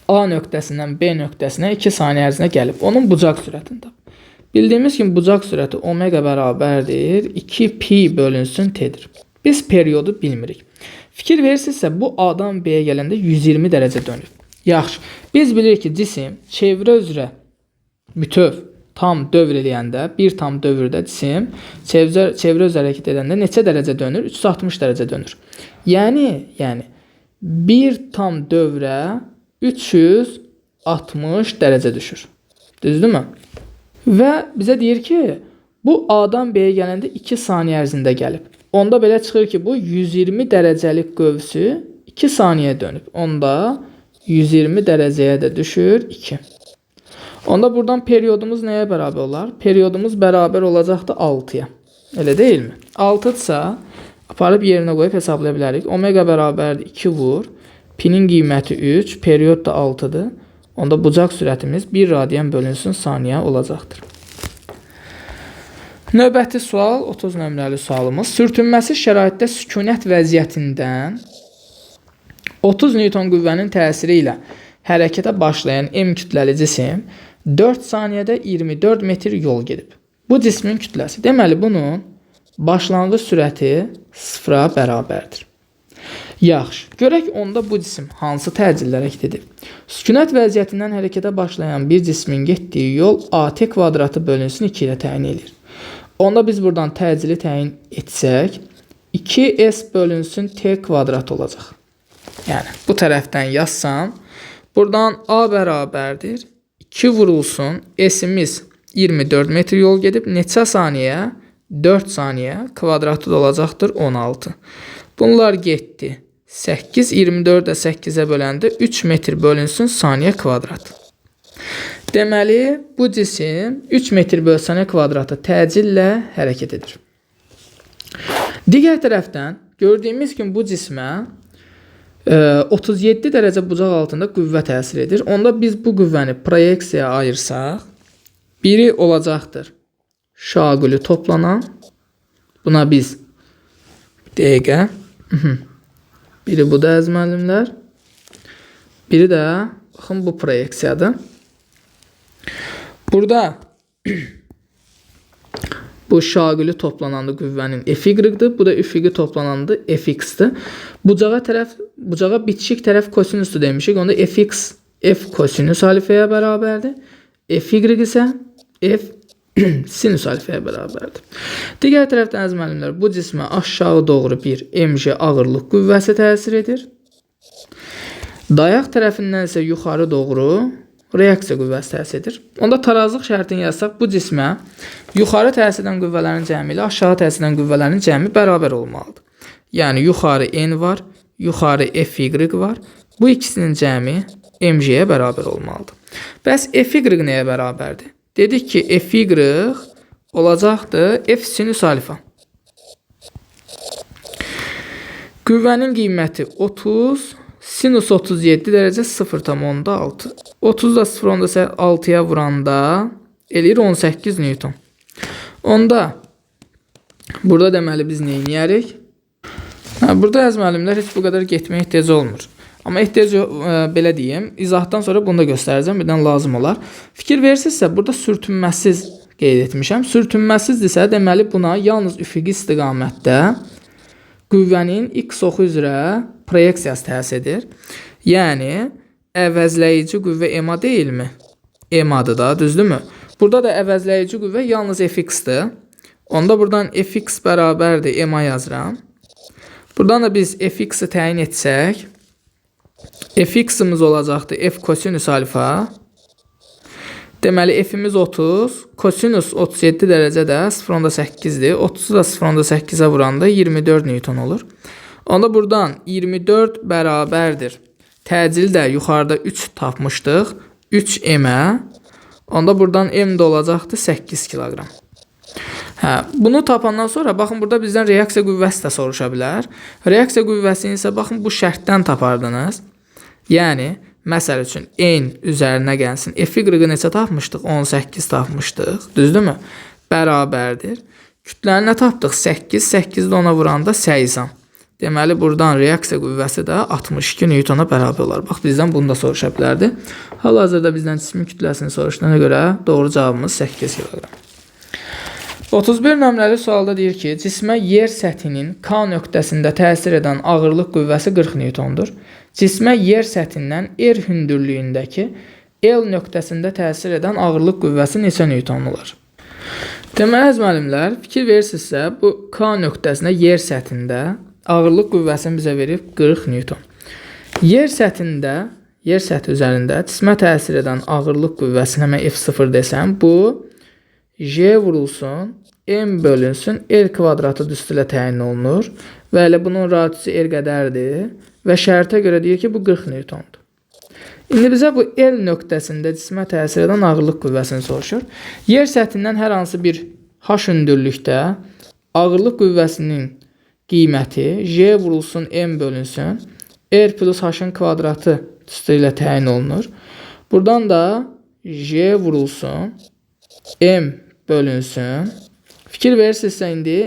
A nöqtəsindən B nöqtəsinə 2 saniyə ərzində gəlib. Onun bucaq sürətini tap. Bildiyimiz kimi bucaq sürəti omega bərabərdir 2 pi bölünsün t-dir. Biz periodu bilmirik. Fikir verirsinizsə bu A-dan B-yə gələndə 120 dərəcə dönüb. Yaxşı, biz bilirik ki, cisim çevrə üzrə bütöv tam dövr eləyəndə, bir tam dövrdə cisim çevrə üzrə hərəkət edəndə neçə dərəcə dönür? 360 dərəcə dönür. Yəni bir tam dövrə 360 dərəcə düşür. Düzdürmü? Və bizə deyir ki, bu A-dan B-yə gələndə 2 saniyə ərzində gəlib. Onda belə çıxır ki, bu 120 dərəcəlik qövsü 2 saniyə dönüb. Onda 120 dərəcəyə də düşür 2. Onda buradan periodumuz nəyə bərabər olar? Periodumuz bərabər olacaqdır 6-ya. Elə deyilmi? 6-dırsa aparıb yerinə qoyub hesablaya bilərik. Omega bərabərdir 2 vur. Pinin qiyməti 3, period da 6-dır. Onda bucaq sürətimiz 1 radian bölünsün saniyə olacaqdır. Növbəti sual, 30 nömrəli sualımız. Sürtünməsiz şəraitdə sükunət vəziyyətindən 30 Newton qüvvənin təsiri ilə hərəkətə başlayan M kütləli cisim 4 saniyədə 24 metr yol gedib. Bu cismin kütləsi. Deməli, bunun başlanğıc sürəti sıfıra bərabərdir. Yaxşı, görək onda bu cisim hansı təcillə hərəkət edib. Sükunət vəziyyətindən hərəkətə başlayan bir cismin getdiyi yol AT kvadratı bölünsün 2 ilə təyin edir. Onda biz buradan təcili təyin etsək, 2S bölünsün T kvadrat olacaq. Yəni, bu tərəfdən yazsam, buradan A bərabərdir. 2 vurulsun, S-imiz 24 metr yol gedib. Neçə saniyə? 4 saniyə kvadratı da olacaqdır 16. Bunlar getdi. 8, 24 də 8-ə böləndə 3 metr bölünsün saniyə kvadrat. Deməli, bu cisim 3 metr böl saniyə kvadratı təcillə hərəkət edir. Digər tərəfdən gördüyümüz kimi bu cismə 37 dərəcə bucaq altında qüvvə təsir edir. Onda biz bu qüvvəni proyeksiyaya ayırsaq, biri olacaqdır şaquli toplanan. Buna biz dəqiqə. Biri bu da əziz müəllimlər. Biri də baxın bu proyeksiyadır. Burada bu şaquli toplanandı qüvvənin Fy-dir. Bu da üfüqi toplanandı Fx-dir. Bucağa tərəf, bucağa bitişik tərəf kosinusdur demişik. Onda Fx F kosinus alfaya bərabərdir. Fy isə F sinus alfaya bərabərdir. Digər tərəfdən əziz müəllimlər, bu cismə aşağı doğru bir mg ağırlıq qüvvəsi təsir edir. Dayaq tərəfindən isə yuxarı doğru reaksiya qüvvəsi təsir edir. Onda tarazlıq şərtini yazsaq, bu cismə yuxarı təsir edən qüvvələrin cəmi ilə aşağı təsir edən qüvvələrin cəmi bərabər olmalıdır. Yəni yuxarı N var, yuxarı Fy var. Bu ikisinin cəmi mg-yə bərabər olmalıdır. Bəs Fy nəyə bərabərdir? Dedik ki, Fy olacaqdır F sinüs alfa. Qüvvənin qiyməti 30, sinus 37 dərəcə 0,6. 30 da 0,6-ya vuranda eləyir 18 Newton. Onda burada deməli biz nə eləyərik? Burada əziz müəllimlər heç bu qədər getməyə ehtiyac olmur. Amma ehtiyac belə deyim, izahdan sonra bunu da göstərəcəm, birdən lazım olar. Fikir verirsinizsə, burada sürtünməsiz qeyd etmişəm. Sürtünməsizdirsə, deməli buna yalnız üfüqi istiqamətdə qüvvənin x oxu üzrə proyeksiyası təsir edir. Yəni, əvəzləyici qüvvə MA deyilmi? MA-dır da, düzdürmü? Burada da əvəzləyici qüvvə yalnız Fx-dir. Onda buradan Fx bərabərdir MA yazıram. Buradan da biz Fx-i təyin etsək, Fx-imiz olacaqdır F kosinüs alfa. Deməli, F-imiz 30, kosinüs 37 dərəcə də 0,8-dir. 30-u da 0,8-ə vuranda 24 Newton olur. Onda buradan 24 bərabərdir. Təcili də yuxarıda 3 tapmışdıq. 3 M-ə. Onda buradan M də olacaqdır 8 kiloqram. Bunu tapandan sonra baxın burada bizdən reaksiya qüvvəsi də soruşa bilər. Reaksiya qüvvəsini isə baxın bu şərtdən tapardınız. Yəni, məsəl üçün N üzərinə gəlsin. Fy-ı neçə tapmışdıq? 18 tapmışdıq. Düzdürmü? Bərabərdir. Kütləni nə tapdıq? 8. 8-i də ona vuranda 80. Deməli, buradan reaksiya qüvvəsi də 62 Newtona bərabər olar. Bax, bizdən bunu da soruşa bilərdi. Hal-hazırda bizdən cismin kütləsini soruşduğuna görə doğru cavabımız 8 kiloqram. 31 nömrəli sualda deyir ki, cismə yer səthinin K nöqtəsində təsir edən ağırlıq qüvvəsi 40 Newtondur. Cismə yer səthindən R hündürlüyündəki L nöqtəsində təsir edən ağırlıq qüvvəsi neçə Newton olar? Deməli, əziz müəllimlər, fikir verirsinizsə, bu K nöqtəsinə yer səthində ağırlıq qüvvəsini bizə verib 40 Newton. Yer səthində, yer səthi üzərində cismə təsir edən ağırlıq qüvvəsini həmən F0 desəm, bu J vurulsun, M bölünsün, R kvadratı düstü ilə təyin olunur və elə bunun radiusu R qədərdir və şərtə görə deyir ki, bu 40 Newtondur. İndi bizə bu L nöqtəsində cismə təsir edən ağırlıq qüvvəsini soruşur. Yer səthindən hər hansı bir H hündürlükdə ağırlıq qüvvəsinin qiyməti J vurulsun, M bölünsün, R plus H-ın kvadratı düstü ilə təyin olunur. Buradan da J vurulsun, M bölünsün. Fikir verirsinizsə indi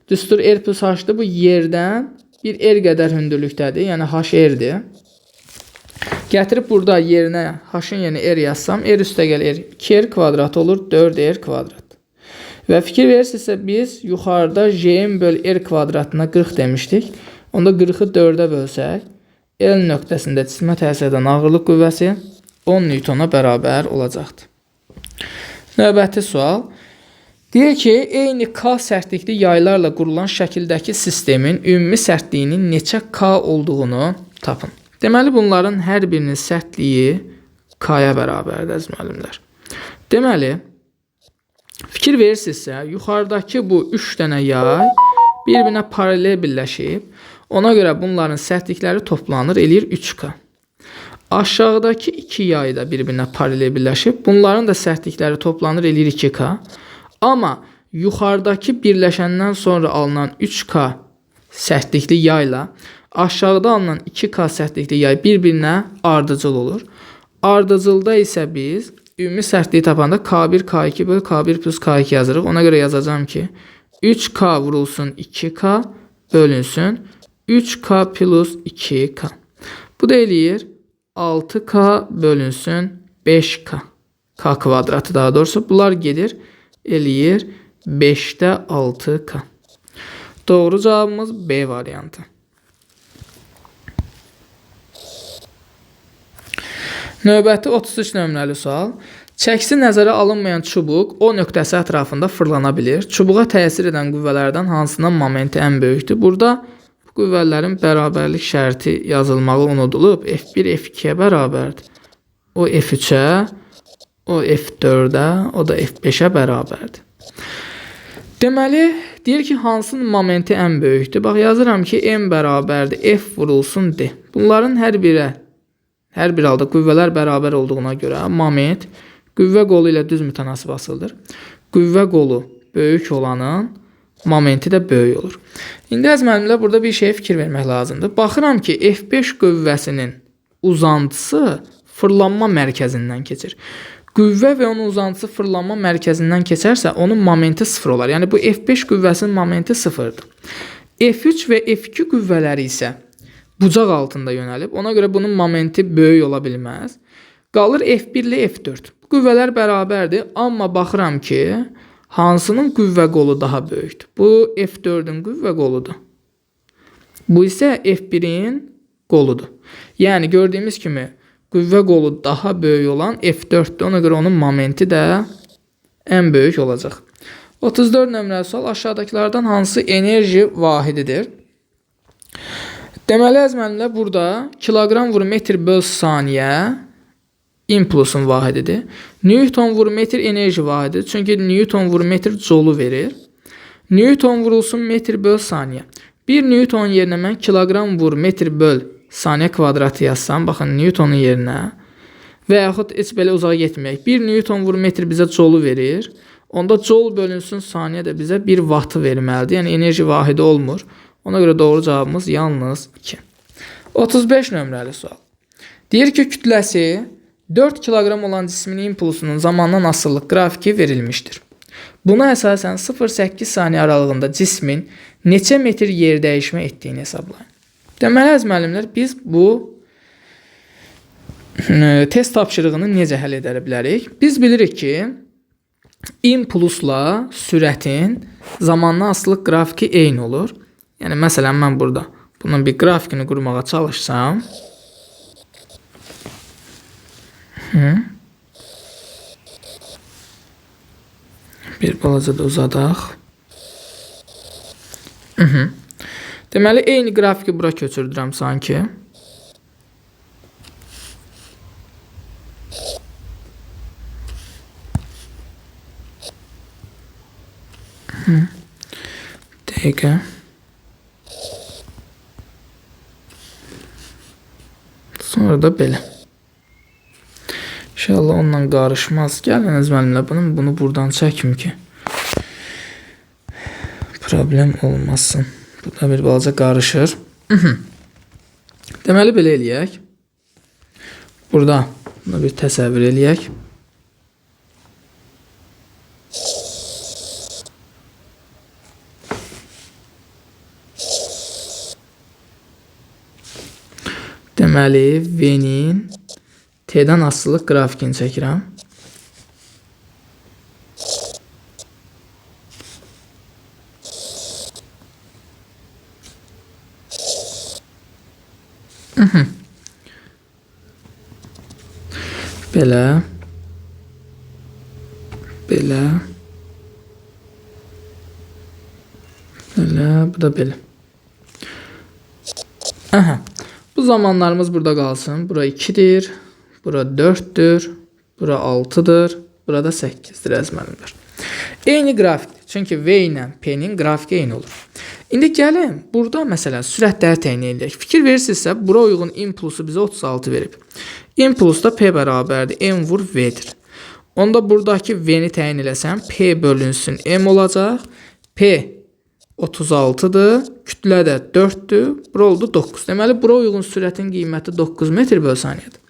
düstur R plus H-dır. Bu yerdən bir R qədər hündürlükdədir. Yəni HR-dir. Gətirib burada yerinə H-ın yerinə R yazsam, R üstəgəl R 2R kvadratı olur, 4R kvadrat. Və fikir verirsinizsə biz yuxarıda J-in böl R kvadratına 40 demişdik. Onda 40-ı 4-ə bölsək, L nöqtəsində cismə təsir edən ağırlıq qüvvəsi 10 Newtona bərabər olacaqdır. Növbəti sual. Deyir ki, eyni K sərtlikli yaylarla qurulan şəkildəki sistemin ümumi sərtliyinin neçə K olduğunu tapın. Deməli, bunların hər birinin sərtliyi K-ya bərabərdir, əziz müəllimlər. Deməli, Fikir verirsinizsə, yuxarıdakı bu 3 dənə yay bir-birinə paralel birləşib. Ona görə bunların sərtlikləri toplanır, eləyir 3K. Aşağıdakı 2 yay da bir-birinə paralel birləşib. Bunların da sərtlikləri toplanır, eləyir 2K. Amma yuxarıdakı birləşəndən sonra alınan 3K sərtlikli yayla aşağıda alınan 2K sərtlikli yay bir-birinə ardıcıl olur. Ardıcılda isə biz ümumi sərtliyi tapanda K1, K2 böl K1 plus K2 yazırıq. Ona görə yazacağam ki, 3K vurulsun 2K bölünsün 3K plus 2K. Bu da eləyir 6K bölünsün 5K. K kvadratı daha doğrusu. Bunlar gedir, eləyir 5-də 6K. Doğru cavabımız B variantı. Növbəti 33 nömrəli sual. Çəkisi nəzərə alınmayan çubuq O nöqtəsi ətrafında fırlana bilir. Çubuğa təsir edən qüvvələrdən hansının momenti ən böyükdür? Burada bu qüvvələrin bərabərlik şərti yazılmağı unudulub. F1 F2-yə bərabərdir. O F3-ə, o F4-ə, o da F5-ə bərabərdir. Deməli, deyir ki, hansının momenti ən böyükdür? Bax, yazıram ki, M bərabərdir F vurulsun D. Bunların hər bir halda qüvvələr bərabər olduğuna görə moment qüvvə qolu ilə düz mütənasib asılıdır. Qüvvə qolu böyük olanın momenti də böyük olur. İndi əziz müəllimlər, burada bir şeyə fikir vermək lazımdır. Baxıram ki, F5 qüvvəsinin uzantısı fırlanma mərkəzindən keçir. Qüvvə və onun uzantısı fırlanma mərkəzindən keçərsə, onun momenti 0 olar. Yəni, bu F5 qüvvəsinin momenti 0-dır. F3 və F2 qüvvələri isə bucaq altında yönəlib. Ona görə bunun momenti böyük ola bilməz. Qalır F1 ilə F4. Bu qüvvələr bərabərdir, amma baxıram ki, hansının qüvvə qolu daha böyükdür? Bu F4-ün qüvvə qoludur. Bu isə F1-in qoludur. Yəni, gördüyümüz kimi, qüvvə qolu daha böyük olan F4-dür. Ona görə onun momenti də ən böyük olacaq. 34 nömrəli sual aşağıdakılardan hansı enerji vahididir? Deməli, əziz müəllimlər, burada kiloqram vur metr böl saniyə impulsun vahididir. Newton vur metr enerji vahididir. Çünki Newton vur metr jolu verir. Newton vurulsun metr böl saniyə. 1 Newton yerinə mən kiloqram vur metr böl saniyə kvadratı yazsam, baxın Newtonun yerinə və yaxud heç belə uzağa getməyək. 1 Newton vur metr bizə jolu verir. Onda jol bölünsün saniyə də bizə 1 vatı verməlidir. Yəni enerji vahidi olmur. Ona görə doğru cavabımız yalnız 2. 35 nömrəli sual. Deyir ki, kütləsi 4 kiloqram olan cismin impulsunun zamandan asılılıq qrafiki verilmişdir. Buna əsasən 0,8 saniyə aralığında cismin neçə metr yer dəyişmə etdiyini hesablayın. Deməli, əziz müəllimlər, biz bu test tapşırığını necə həll edə bilərik? Biz bilirik ki, impulsla sürətin zamandan asılılıq qrafiki eyni olur. Yəni, məsələn, mən burada bunun bir qrafikini qurmağa çalışsam, bir balaca da uzadaq. Deməli, eyni qrafiki bura köçürdürəm sanki. Dəqiqə. Sonra da belə. İnşallah onunla qarışmaz. Gəlin əziz müəllimlər, bunu buradan çəkim ki, problem olmasın. Bu da bir balaca qarışır. Deməli, belə eləyək. Burada bunu bir təsəvvür eləyək. Deməli, V-nin T-dən asılılıq qrafikini çəkirəm. Belə. Belə. Belə. Bu da belə. Aha. Bu zamanlarımız burada qalsın. Bura 2-dir. Bura 4-dür. Bura 6-dır. Burada 8-dir əziz müəllimlər. Eyni qrafikdir. Çünki V ilə P-nin qrafiki eyni olur. İndi gəlin, burada məsələn sürətləri təyin edək. Fikir verirsinizsə, bura uyğun impulsu bizə 36 verib. İmpuls da P bərabərdir. M vur V-dir. Onda buradakı V-ni təyin eləsəm, P bölünsün M olacaq. P 36-dır, kütlə də 4-dür, bura oldu 9. Deməli, bura uyğun sürətin qiyməti 9 metr böl saniyədir.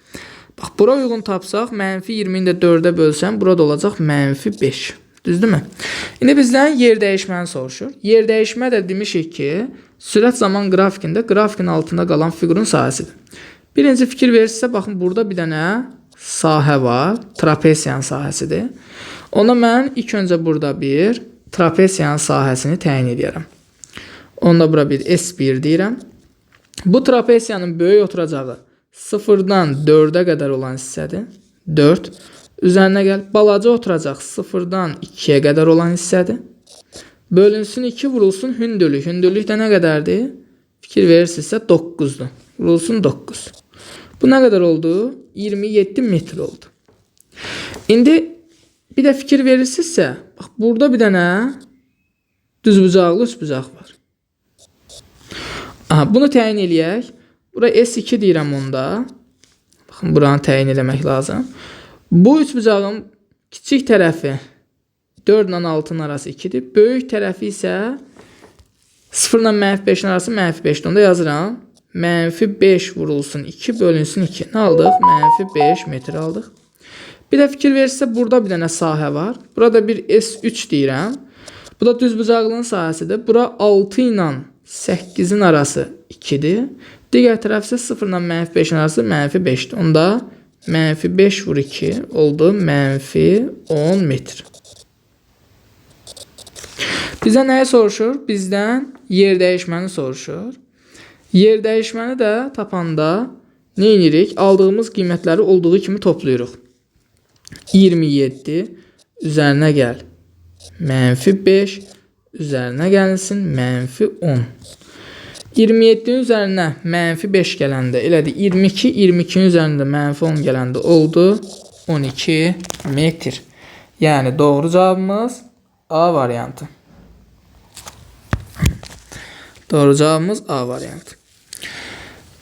Bax, bura uyğun tapsaq, mənfi 20-ni də 4-ə bölsəm, burada olacaq mənfi 5. Düzdürmü? İndi bizdən yer dəyişməni soruşur. Yer dəyişmə də demişik ki, sürət zaman qrafikində qrafikin altında qalan fiqurun sahəsidir. Birinci fikir verirsinizsə, baxın, burada bir dənə sahə var. Trapesiyanın sahəsidir. Onda mən ilk öncə burada bir trapesiyanın sahəsini təyin edirəm. Onda bura bir S1 deyirəm. Bu trapesiyanın böyük oturacağı 0-dan 4-ə qədər olan hissədir. 4. Üzərinə gəl. Balaca oturacaq 0-dan 2-yə qədər olan hissədir. Bölünsün 2, vurulsun hündürlük. Hündürlük də nə qədərdir? Fikir verirsinizsə 9-dur. Vurulsun 9. Bu nə qədər oldu? 27 metr oldu. İndi bir də fikir verirsinizsə, bax burada bir dənə düzbucaqlı üçbucaq var. Aha, bunu təyin eləyək. Bura S2 deyirəm onda. Baxın, buranı təyin eləmək lazım. Bu üçbucağın kiçik tərəfi 4 ilə 6-nın arası 2-dir. Böyük tərəfi isə 0 ilə mənfi 5-in arası mənfi 5-dir. Onda yazıram. Mənfi 5 vurulsun 2 bölünsün 2. Nə aldıq? Mənfi 5 metr aldıq. Bir də fikir verirsə, burada bir dənə sahə var. Burada bir S3 deyirəm. Bu da düzbucaqlının sahəsidir. Bura 6 ilə 8-in arası 2-dir. Digər tərəf isə 0 ilə mənfi 5-in arası mənfi 5-dir. Onda mənfi 5 vur 2 oldu mənfi 10 metr. Bizə nəyi soruşur? Bizdən yer dəyişməni soruşur. Yer dəyişməni də tapanda nə edirik? Aldığımız qiymətləri olduğu kimi toplayırıq. 27 üzərinə gəl. Mənfi 5 üzərinə gəlinsin mənfi 10. 27-nin üzərinə mənfi 5 gələndə elədi 22, 22-nin üzərində mənfi 10 gələndə oldu 12 metr. Yəni doğru cavabımız A variantı. Doğru cavabımız A variantı.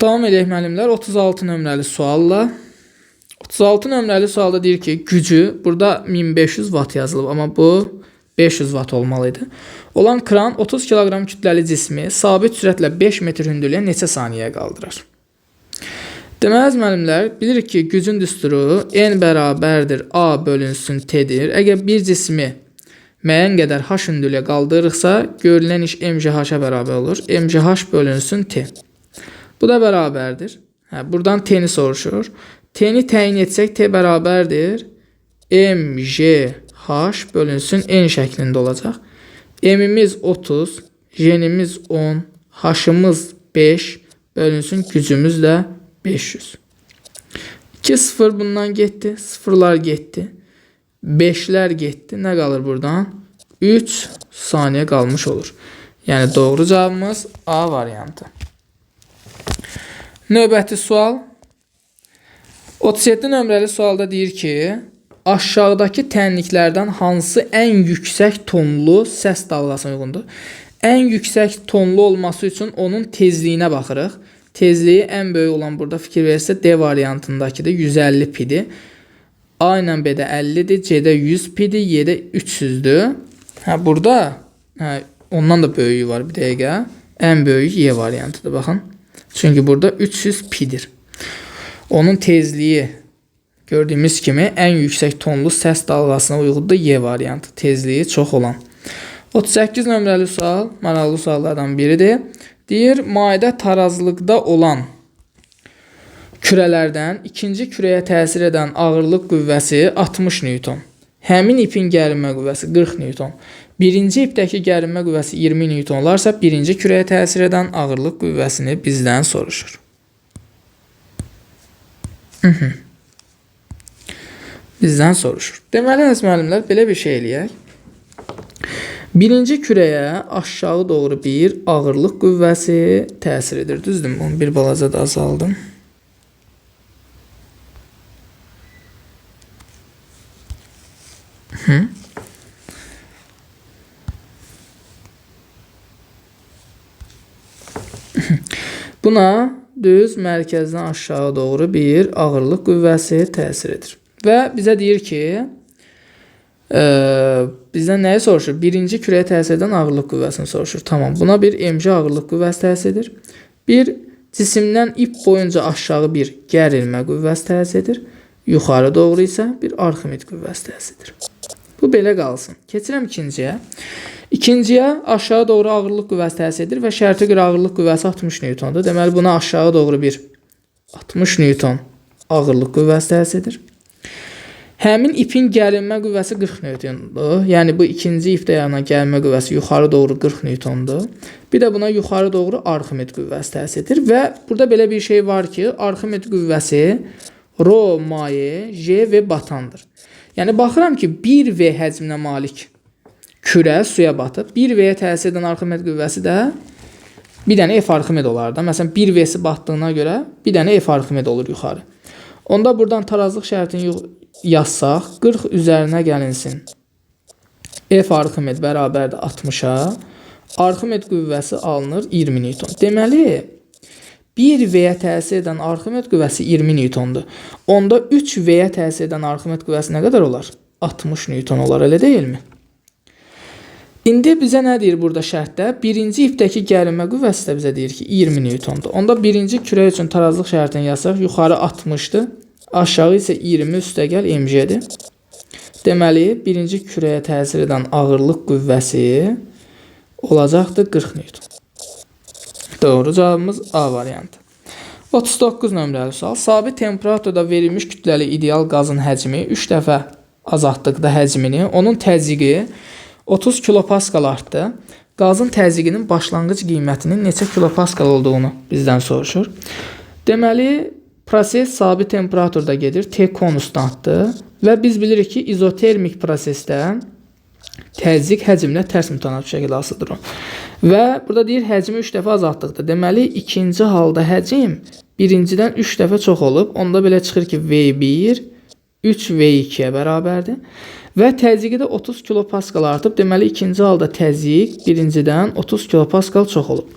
Davam edək müəllimlər 36 nömrəli sualla. 36 nömrəli sualda deyir ki, gücü burada 1500 watt yazılıb, amma bu 500 watt olmalıydı. Olan kran 30 kiloqram kütləli cismi sabit sürətlə 5 metr hündürlüyə neçə saniyəyə qaldırar? Deməli, müəllimlər, bilirik ki, gücün düsturu N bərabərdir A bölünsün T-dir. Əgər bir cismi müəyyən qədər H hündürlüyə qaldırırıqsa, görülən iş MGH-a bərabər olur. MGH bölünsün T. Bu da bərabərdir. Hə, buradan T-ni soruşur. T-ni təyin etsək, T bərabərdir MGH bölünsün N şəklində olacaq. M'imiz 30, J'imiz 10, H'ımız 5 bölünsün gücümüz də 500. 2 0 bundan getdi, sıfırlar getdi. 5'lər getdi. Nə qalır buradan? 3 saniyə qalmış olur. Yəni doğru cavabımız A variantı. Növbəti sual. 37 nömrəli sualda deyir ki, aşağıdakı tənliklərdən hansı ən yüksək tonlu səs dalğasına uyğundur? Ən yüksək tonlu olması üçün onun tezliyinə baxırıq. Tezliyi ən böyük olan burada fikir verirsə D variantındakıdır, 150 pidir. A ilə B-də 50-dir, C-də 100 pidir, Y-də 300-dür. Hə, burada ondan da böyüyü var bir dəqiqə. Ən böyük Y variantıdır, baxın. Çünki burada 300 pidir. Onun tezliyi gördüyümüz kimi ən yüksək tonlu səs dalğasına uyğundur Y variantı. Tezliyi çox olan. 38 nömrəli sual maraqlı suallardan biridir. Deyir, mayedə tarazlıqda olan kürələrdən ikinci kürəyə təsir edən ağırlıq qüvvəsi 60 Newton. Həmin ipin gərilmə qüvvəsi 40 Newton. Birinci ipdəki gərilmə qüvvəsi 20 Newton olarsa, birinci kürəyə təsir edən ağırlıq qüvvəsini bizdən soruşur. Bizdən soruşur. Deməli, əziz müəllimlər, belə bir şey eləyək. Birinci kürəyə aşağı doğru bir ağırlıq qüvvəsi təsir edir. Düzdürmü? Bunu bir balaca da azaldım. Buna düz mərkəzdən aşağı doğru bir ağırlıq qüvvəsi təsir edir. Və bizə deyir ki, bizdən nəyi soruşur? Birinci kürəyə təsir edən ağırlıq qüvvəsini soruşur. Tamam, buna bir mg ağırlıq qüvvəsi təsir edir. Bir cisimdən ip boyunca aşağı bir gərilmə qüvvəsi təsir edir. Yuxarı doğru isə bir Arximed qüvvəsi təsir edir. Bu belə qalsın. Keçirəm ikinciyə. İkinciyə aşağı doğru ağırlıq qüvvəsi təsir edir və şərtə görə ağırlıq qüvvəsi 60 Newtondur. Deməli, buna aşağı doğru bir 60 Newton ağırlıq qüvvəsi təsir edir. Həmin ipin gərilmə qüvvəsi 40 Newtondur. Yəni, bu ikinci ipdə yaranan gərilmə qüvvəsi yuxarı doğru 40 Newtondur. Bir də buna yuxarı doğru Arximed qüvvəsi təsir edir. Və burada belə bir şey var ki, Arximed qüvvəsi rho maye J V batandır. Yəni, baxıram ki, 1 V həcminə malik kürə suya batıb. 1 V-yə təsir edən Arximed qüvvəsi də bir dənə F Arximed olar da. Məsələn, 1 V-si batdığına görə bir dənə F Arximed olur yuxarı. Onda buradan tarazlıq şərtini yazsaq, 40 üzərinə gəlinsin. F Arximed bərabərdir 60-a. Arximed qüvvəsi alınır 20 Newton. Deməli, 1 V-yə təsir edən Arximed qüvvəsi 20 Newtondur. Onda 3 V-yə təsir edən Arximed qüvvəsi nə qədər olar? 60 Newton olar, elə deyilmi? İndi bizə nə deyir burada şərtdə? Birinci ipdəki gərilmə qüvvəsi də bizə deyir ki, 20 Newtondur. Onda birinci kürə üçün tarazlıq şərtini yazsaq, yuxarı 60-dır, aşağı isə 20 üstəgəl mg-dir. Deməli, birinci kürəyə təsir edən ağırlıq qüvvəsi olacaqdır 40 Newton. Doğru cavabımız A variantı. 39 nömrəli sual. Sabit temperaturda verilmiş kütləli ideal qazın həcmi 3 dəfə azaltdıqda həcmini, onun təzyiqi 30 kilopaskal artdı. Qazın təzyiqinin başlanğıc qiymətinin neçə kilopaskal olduğunu bizdən soruşur. Deməli, proses sabit temperaturda gedir. T konstantdır. Və biz bilirik ki, izotermik prosesdə təzyiq həcmlə tərs mütənasib şəkildə asılıdır. Və burada deyir, həcmi 3 dəfə azaltdıqda. Deməli, ikinci halda həcm birincidən 3 dəfə çox olub. Onda belə çıxır ki, V1 3 V2-yə bərabərdir. Və təzyiqi də 30 kilopaskal artıb. Deməli, ikinci halda təzyiq birincidən 30 kilopaskal çox olub.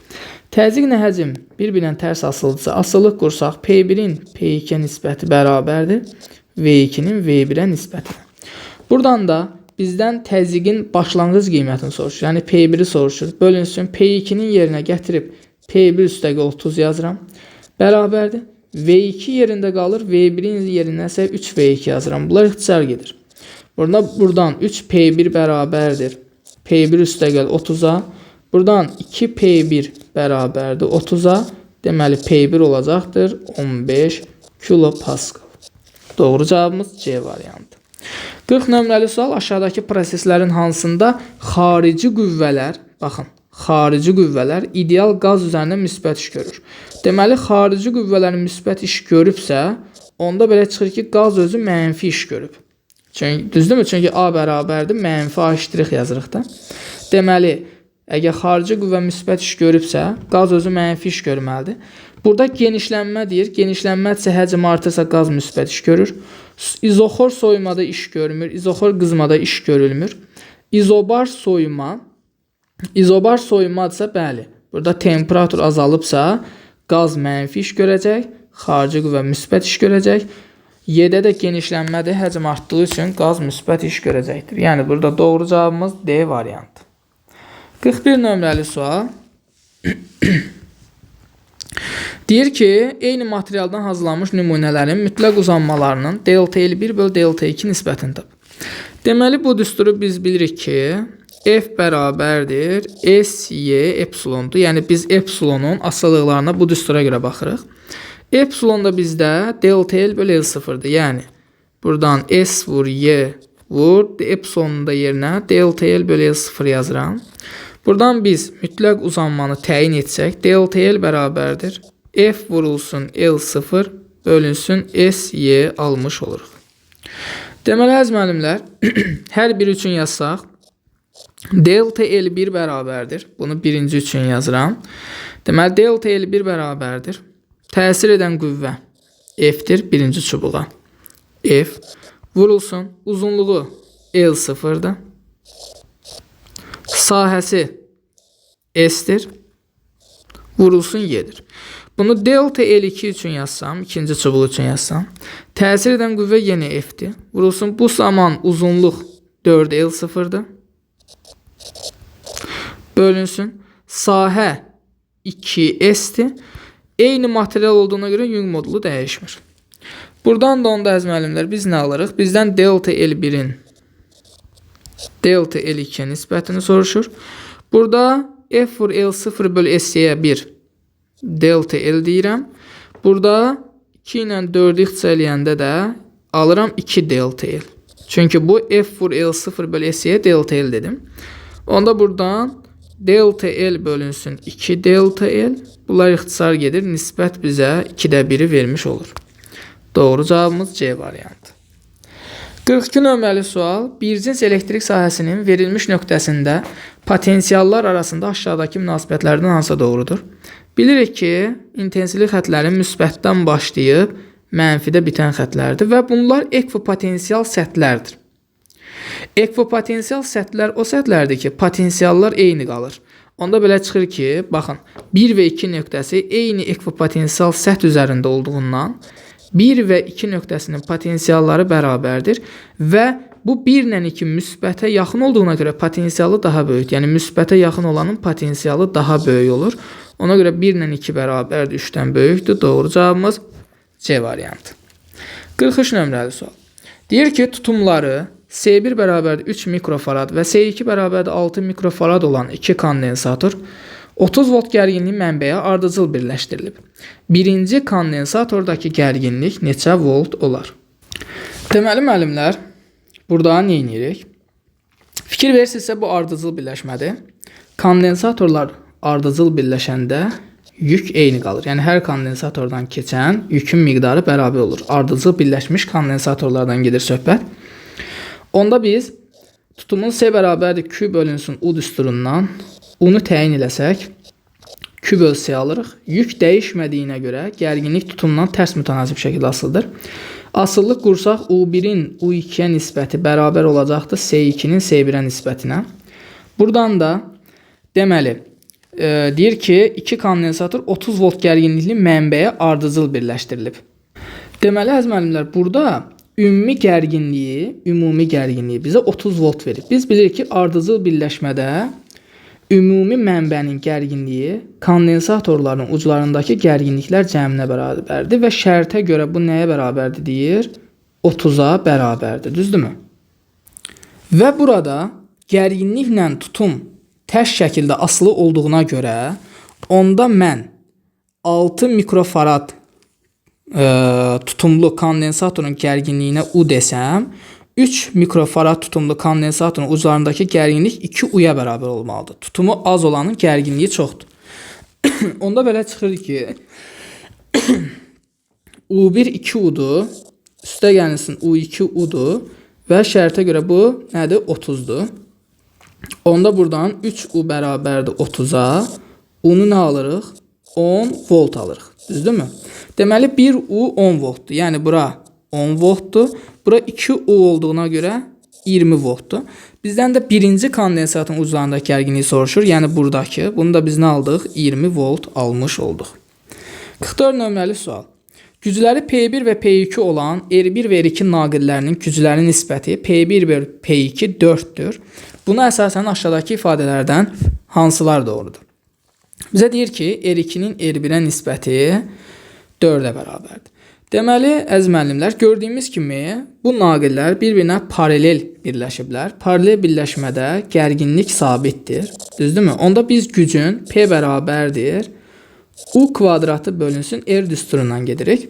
Təzyiqlə həcm bir-birinə tərs asılıdırsa, asılılıq qursaq P1-in P2-yə nisbəti bərabərdir V2-nin V1-ə nisbətinə. Buradan da bizdən təzyiqin başlanğıc qiymətini soruşur. Yəni P1-i soruşur. Bölünsün P2-nin yerinə gətirib P1 üstəgəl 30 yazıram. Bərabərdir. V2 yerində qalır. V1-in yerinə isə 3 V2 yazıram. Bunlar ixtisar gedir. Buradan 3P1 bərabərdir P1 üstəgəl 30-a. Buradan 2P1 bərabərdir 30-a. Deməli, P1 olacaqdır 15 kilopaskal. Doğru cavabımız C variantı. 40 nömrəli sual. Aşağıdakı proseslərin hansında xarici qüvvələr, baxın, xarici qüvvələr ideal qaz üzərində müsbət iş görür? Deməli, xarici qüvvələrin müsbət iş görübsə, onda belə çıxır ki, qaz özü mənfi iş görüb. Çünki, düzdürmü? Çünki A bərabərdir mənfi A ştrix yazırıq da. Deməli, əgər xarici qüvvə müsbət iş görübsə, qaz özü mənfi iş görməlidir. Burada genişlənmə deyir. Genişlənmədirsə, həcm artırsa, qaz müsbət iş görür. İzoxor soyumada iş görmür. İzoxor qızmada iş görülmür. İzobar soyuma. İzobar soyumadırsa, bəli. Burada temperatur azalıbsa, qaz mənfi iş görəcək, xarici qüvvə müsbət iş görəcək. Y-də də genişlənmədir. Həcm artdığı üçün qaz müsbət iş görəcəkdir. Yəni burada doğru cavabımız D variantı. 41 nömrəli sual. Deyir ki, eyni materialdan hazırlanmış nümunələrin mütləq uzanmalarının delta L1 böl delta 2 nisbətini tap. Deməli, bu düsturu biz bilirik ki, F bərabərdir S, Y, epsilondur. Yəni, biz epsilonun asılılıqlarına bu düstura görə baxırıq. Epsilon da bizdə delta L böl L0-dır. Yəni, buradan S vur Y vur, epsilonun da yerinə delta L böl L0 yazıram. Buradan biz mütləq uzanmanı təyin etsək, delta L bərabərdir F vurulsun L0 bölünsün S, Y almış oluruq. Deməli, əziz müəllimlər, hər biri üçün yazsaq, delta L1 bərabərdir. Bunu birinci üçün yazıram. Deməli, delta L1 bərabərdir. Təsir edən qüvvə F-dir birinci çubuğa. F vurulsun. Uzunluğu L0-dır. Sahəsi S-dir. Vurulsun Y-dir. Bunu delta L2 üçün yazsam, ikinci çubuq üçün yazsam, təsir edən qüvvə yenə F-dir. Vurulsun bu zaman uzunluq 4L0-dır. Bölünsün. Sahə 2S-dir. Eyni material olduğuna görə Young modulu dəyişmir. Buradan da onda əziz müəllimlər biz nə alırıq? Bizdən delta L1-in delta L2-yə nisbətini soruşur. Burada F vur L0 bölü S-yə 1 delta L deyirəm. Burada 2 ilə 4-ü ixtisar eləyəndə də alıram 2 delta L. Çünki bu F vur L0 bölü S-yə delta L dedim. Onda buradan delta L bölünsün 2 delta L. Bunlar ixtisar gedir. Nisbət bizə 2-də 1-i vermiş olur. Doğru cavabımız C variantı. 42 nömrəli sual. Bir cins elektrik sahəsinin verilmiş nöqtəsində potensiallar arasında aşağıdakı münasibətlərdən hansı doğrudur? Bilirik ki, intensivlik xətləri müsbətdən başlayıb mənfidə bitən xətlərdir və bunlar ekvipotensial səthlərdir. Ekvipotensial səthlər o səthlərdir ki, potensiallar eyni qalır. Onda belə çıxır ki, baxın, 1 və 2 nöqtəsi eyni ekvipotensial səth üzərində olduğundan 1 və 2 nöqtəsinin potensialları bərabərdir və bu 1 ilə 2 müsbətə yaxın olduğuna görə potensialı daha böyükdür. Yəni müsbətə yaxın olanın potensialı daha böyük olur. Ona görə 1 ilə 2 bərabərdir, 3-dən böyükdür. Doğru cavabımız C variantı. 43 nömrəli sual. Deyir ki, tutumları S1 bərabərdir 3 mikrofarad və S2 bərabərdir 6 mikrofarad olan iki kondensator 30 volt gərginlik mənbəyə ardıcıl birləşdirilib. Birinci kondensatordakı gərginlik neçə volt olar? Deməli, müəllimlər, burada nə edirik? Fikir verirsinizsə, bu ardıcıl birləşmədir. Kondensatorlar ardıcıl birləşəndə yük eyni qalır. Yəni, hər kondensatordan keçən yükün miqdarı bərabər olur. Ardıcıl birləşmiş kondensatorlardan gedir söhbət. Onda biz tutumun S bərabərdir Q bölünsün U düsturundan U-nu təyin eləsək, Q bölü S alırıq. Yük dəyişmədiyinə görə gərginlik tutumdan tərs mütənasib şəkildə asılıdır. Asıllıq qursaq U1-in U2-yə nisbəti bərabər olacaqdır S2-nin S1-ə nisbətinə. Buradan da deməli, deyir ki, iki kondensator 30 volt gərginlikli mənbəyə ardıcıl birləşdirilib. Deməli, əziz müəllimlər, burada ümumi gərginliyi bizə 30 volt verir. Biz bilirik ki, ardıcıl birləşmədə ümumi mənbənin gərginliyi kondensatorların uclarındakı gərginliklər cəminə bərabərdir və şərtə görə bu nəyə bərabərdir deyir? 30-a bərabərdir, düzdürmü? Və burada gərginliklə tutum tərs şəkildə asılı olduğuna görə onda mən 6 mikrofarad tutumlu kondensatorun gərginliyinə U desəm, 3 mikrofarad tutumlu kondensatorun uclarındakı gərginlik 2 U-ya bərabər olmalıdır. Tutumu az olanın gərginliyi çoxdur. Onda belə çıxır ki, U1 2 U-dur, üstə gəlsin U2 U-dur və şərtə görə bu nədir? 30-dur. Onda buradan 3U bərabərdir 30-a. U-nu nə alırıq? 10 volt alırıq. Düzdürmü? Deməli 1U 10 voltdur. Yəni bura 10 voltdur. Bura 2U olduğuna görə 20 voltdur. Bizdən də birinci kondensatorun uclarındakı gərginliyi soruşur. Yəni buradakı. Bunu da biz nə aldıq? 20 volt almış olduq. 44 nömrəli sual. Gücləri P1 və P2 olan R1 və R2 naqillərinin güclərinin nisbəti P1 bölü P2 4-dür. Buna əsasən aşağıdakı ifadələrdən hansılar doğrudur? Bizə deyir ki, R2-nin R1-ə nisbəti 4-ə bərabərdir. Deməli, əziz müəllimlər, gördüyümüz kimi bu naqillər bir-birinə paralel birləşiblər. Paralel birləşmədə gərginlik sabitdir. Düzdürmü? Onda biz gücün P bərabərdir U kvadratı bölünsün R düsturundan gedirik.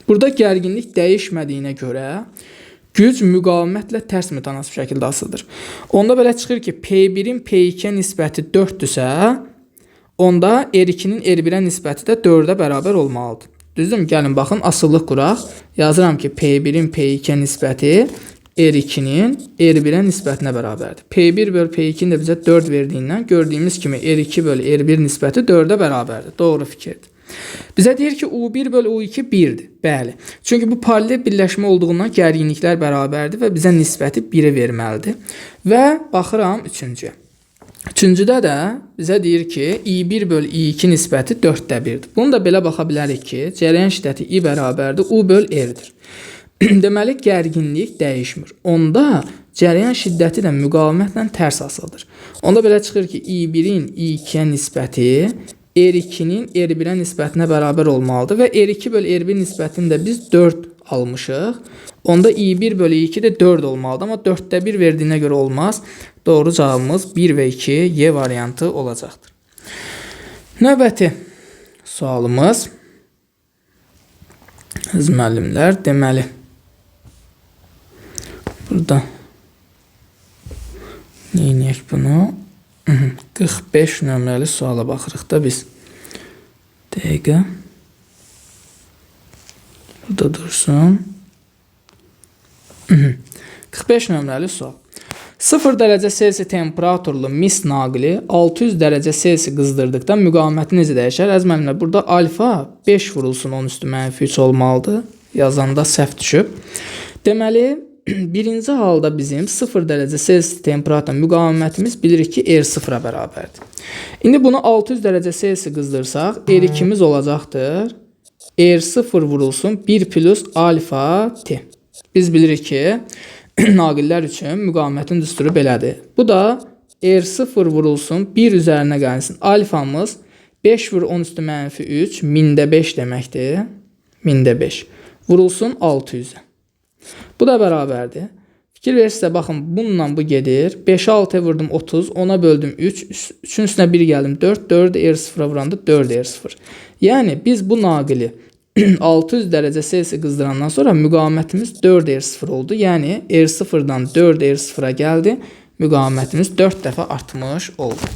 Burada gərginlik dəyişmədiyinə görə güc müqavimətlə tərs mütənasib şəkildə asılıdır. Onda belə çıxır ki, P1-in P2-yə nisbəti 4-dürsə, onda R2-nin R1-ə nisbəti də 4-ə bərabər olmalıdır. Düzdürmü? Gəlin baxın, asıllıq quraq. Yazıram ki, P1-in P2-yə nisbəti R2-nin R1-ə nisbətinə bərabərdir. P1 bölü P2-nin də bizə 4 verdiyindən gördüyümüz kimi R2 bölü R1 nisbəti 4-ə bərabərdir. Doğru fikirdir. Bizə deyir ki, U1 bölü U2 1-dir. Bəli. Çünki bu paralel birləşmə olduğundan gərginliklər bərabərdir və bizə nisbəti 1-i verməlidir. Və baxıram üçüncüyə. Üçüncüdə də bizə deyir ki, I1 böl I2 nisbəti 4-də 1-dir. Bunu da belə baxa bilərik ki, cərəyan şiddəti I bərabərdir, U böl R-dir. Deməli, gərginlik dəyişmir. Onda cərəyan şiddəti də müqavimətlə tərs asılıdır. Onda belə çıxır ki, I1-in I2-yə nisbəti R2-nin R1-ə nisbətinə bərabər olmalıdır və R2 böl R1 nisbətini də biz 4 almışıq. Onda I1 bölü I2 də 4 olmalıdır, amma 4-də 1 verdiyinə görə olmaz. Doğru cavabımız 1 və 2 Y variantı olacaqdır. Növbəti sualımız. Əziz müəllimlər, deməli, burada neyniyək bunu? 45 nömrəli suala baxırıq da biz. Dəqiqə. Burada dursun. 45 nömrəli sual. 0 dərəcə Selsi temperaturlu mis naqili 600 dərəcə Selsi qızdırdıqda müqaviməti necə dəyişər? Əziz müəllimlər, burada alfa 5 vurulsun 10 üstü mənfi 3 olmalıdır. Yazanda səhv düşüb. Deməli, birinci halda bizim 0 dərəcə Selsi temperatur müqavimətimiz bilirik ki, R0-a bərabərdir. İndi bunu 600 dərəcə Selsi qızdırsaq, R2-miz olacaqdır. R0 vurulsun 1 plus alfa T. Biz bilirik ki, naqillər üçün müqavimətin düsturu belədir. Bu da R0 vurulsun 1 üzərinə gəlsin. Alfamız 5 vur 10 üstü mənfi 3, 1000-də 5 deməkdir. 1000-də 5 vurulsun 600-ə. Bu da bərabərdir. Fikir verirsinizsə, baxın, bununla bu gedir. 5-ə 6-ya vurdum 30, 10-a böldüm 3, 3-ün üstünə 1 gəldim 4, 4 R0-a vuranda 4 R0. Yəni, biz bu naqili 600 dərəcə Selsi qızdırandan sonra müqavimətimiz 4 R0 oldu. Yəni, R0-dan 4 R0-a gəldi. Müqavimətimiz 4 dəfə artmış oldu.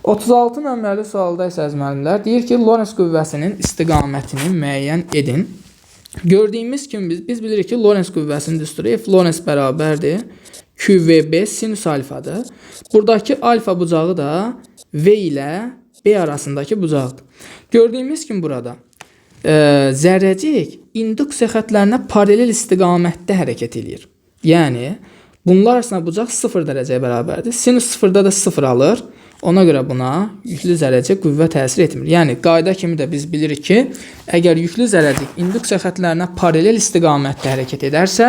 36 nömrəli sualda isə əziz müəllimlər deyir ki, Lorentz qüvvəsinin istiqamətini müəyyən edin. Gördüyümüz kimi biz bilirik ki, Lorentz qüvvəsinin düsturu F Lorentz bərabərdir QVB sinüs alfadır. Buradakı alfa bucağı da V ilə B arasındakı bucaqdır. Gördüyümüz kimi burada zərrəcik induksiya xətlərinə paralel istiqamətdə hərəkət eləyir. Yəni, bunlar arasında bucaq 0 dərəcəyə bərabərdir. Sinüs 0-da da 0 alır. Ona görə buna yüklü zərrəcik qüvvə təsir etmir. Yəni, qayda kimi də biz bilirik ki, əgər yüklü zərrəcik induksiya xətlərinə paralel istiqamətdə hərəkət edərsə,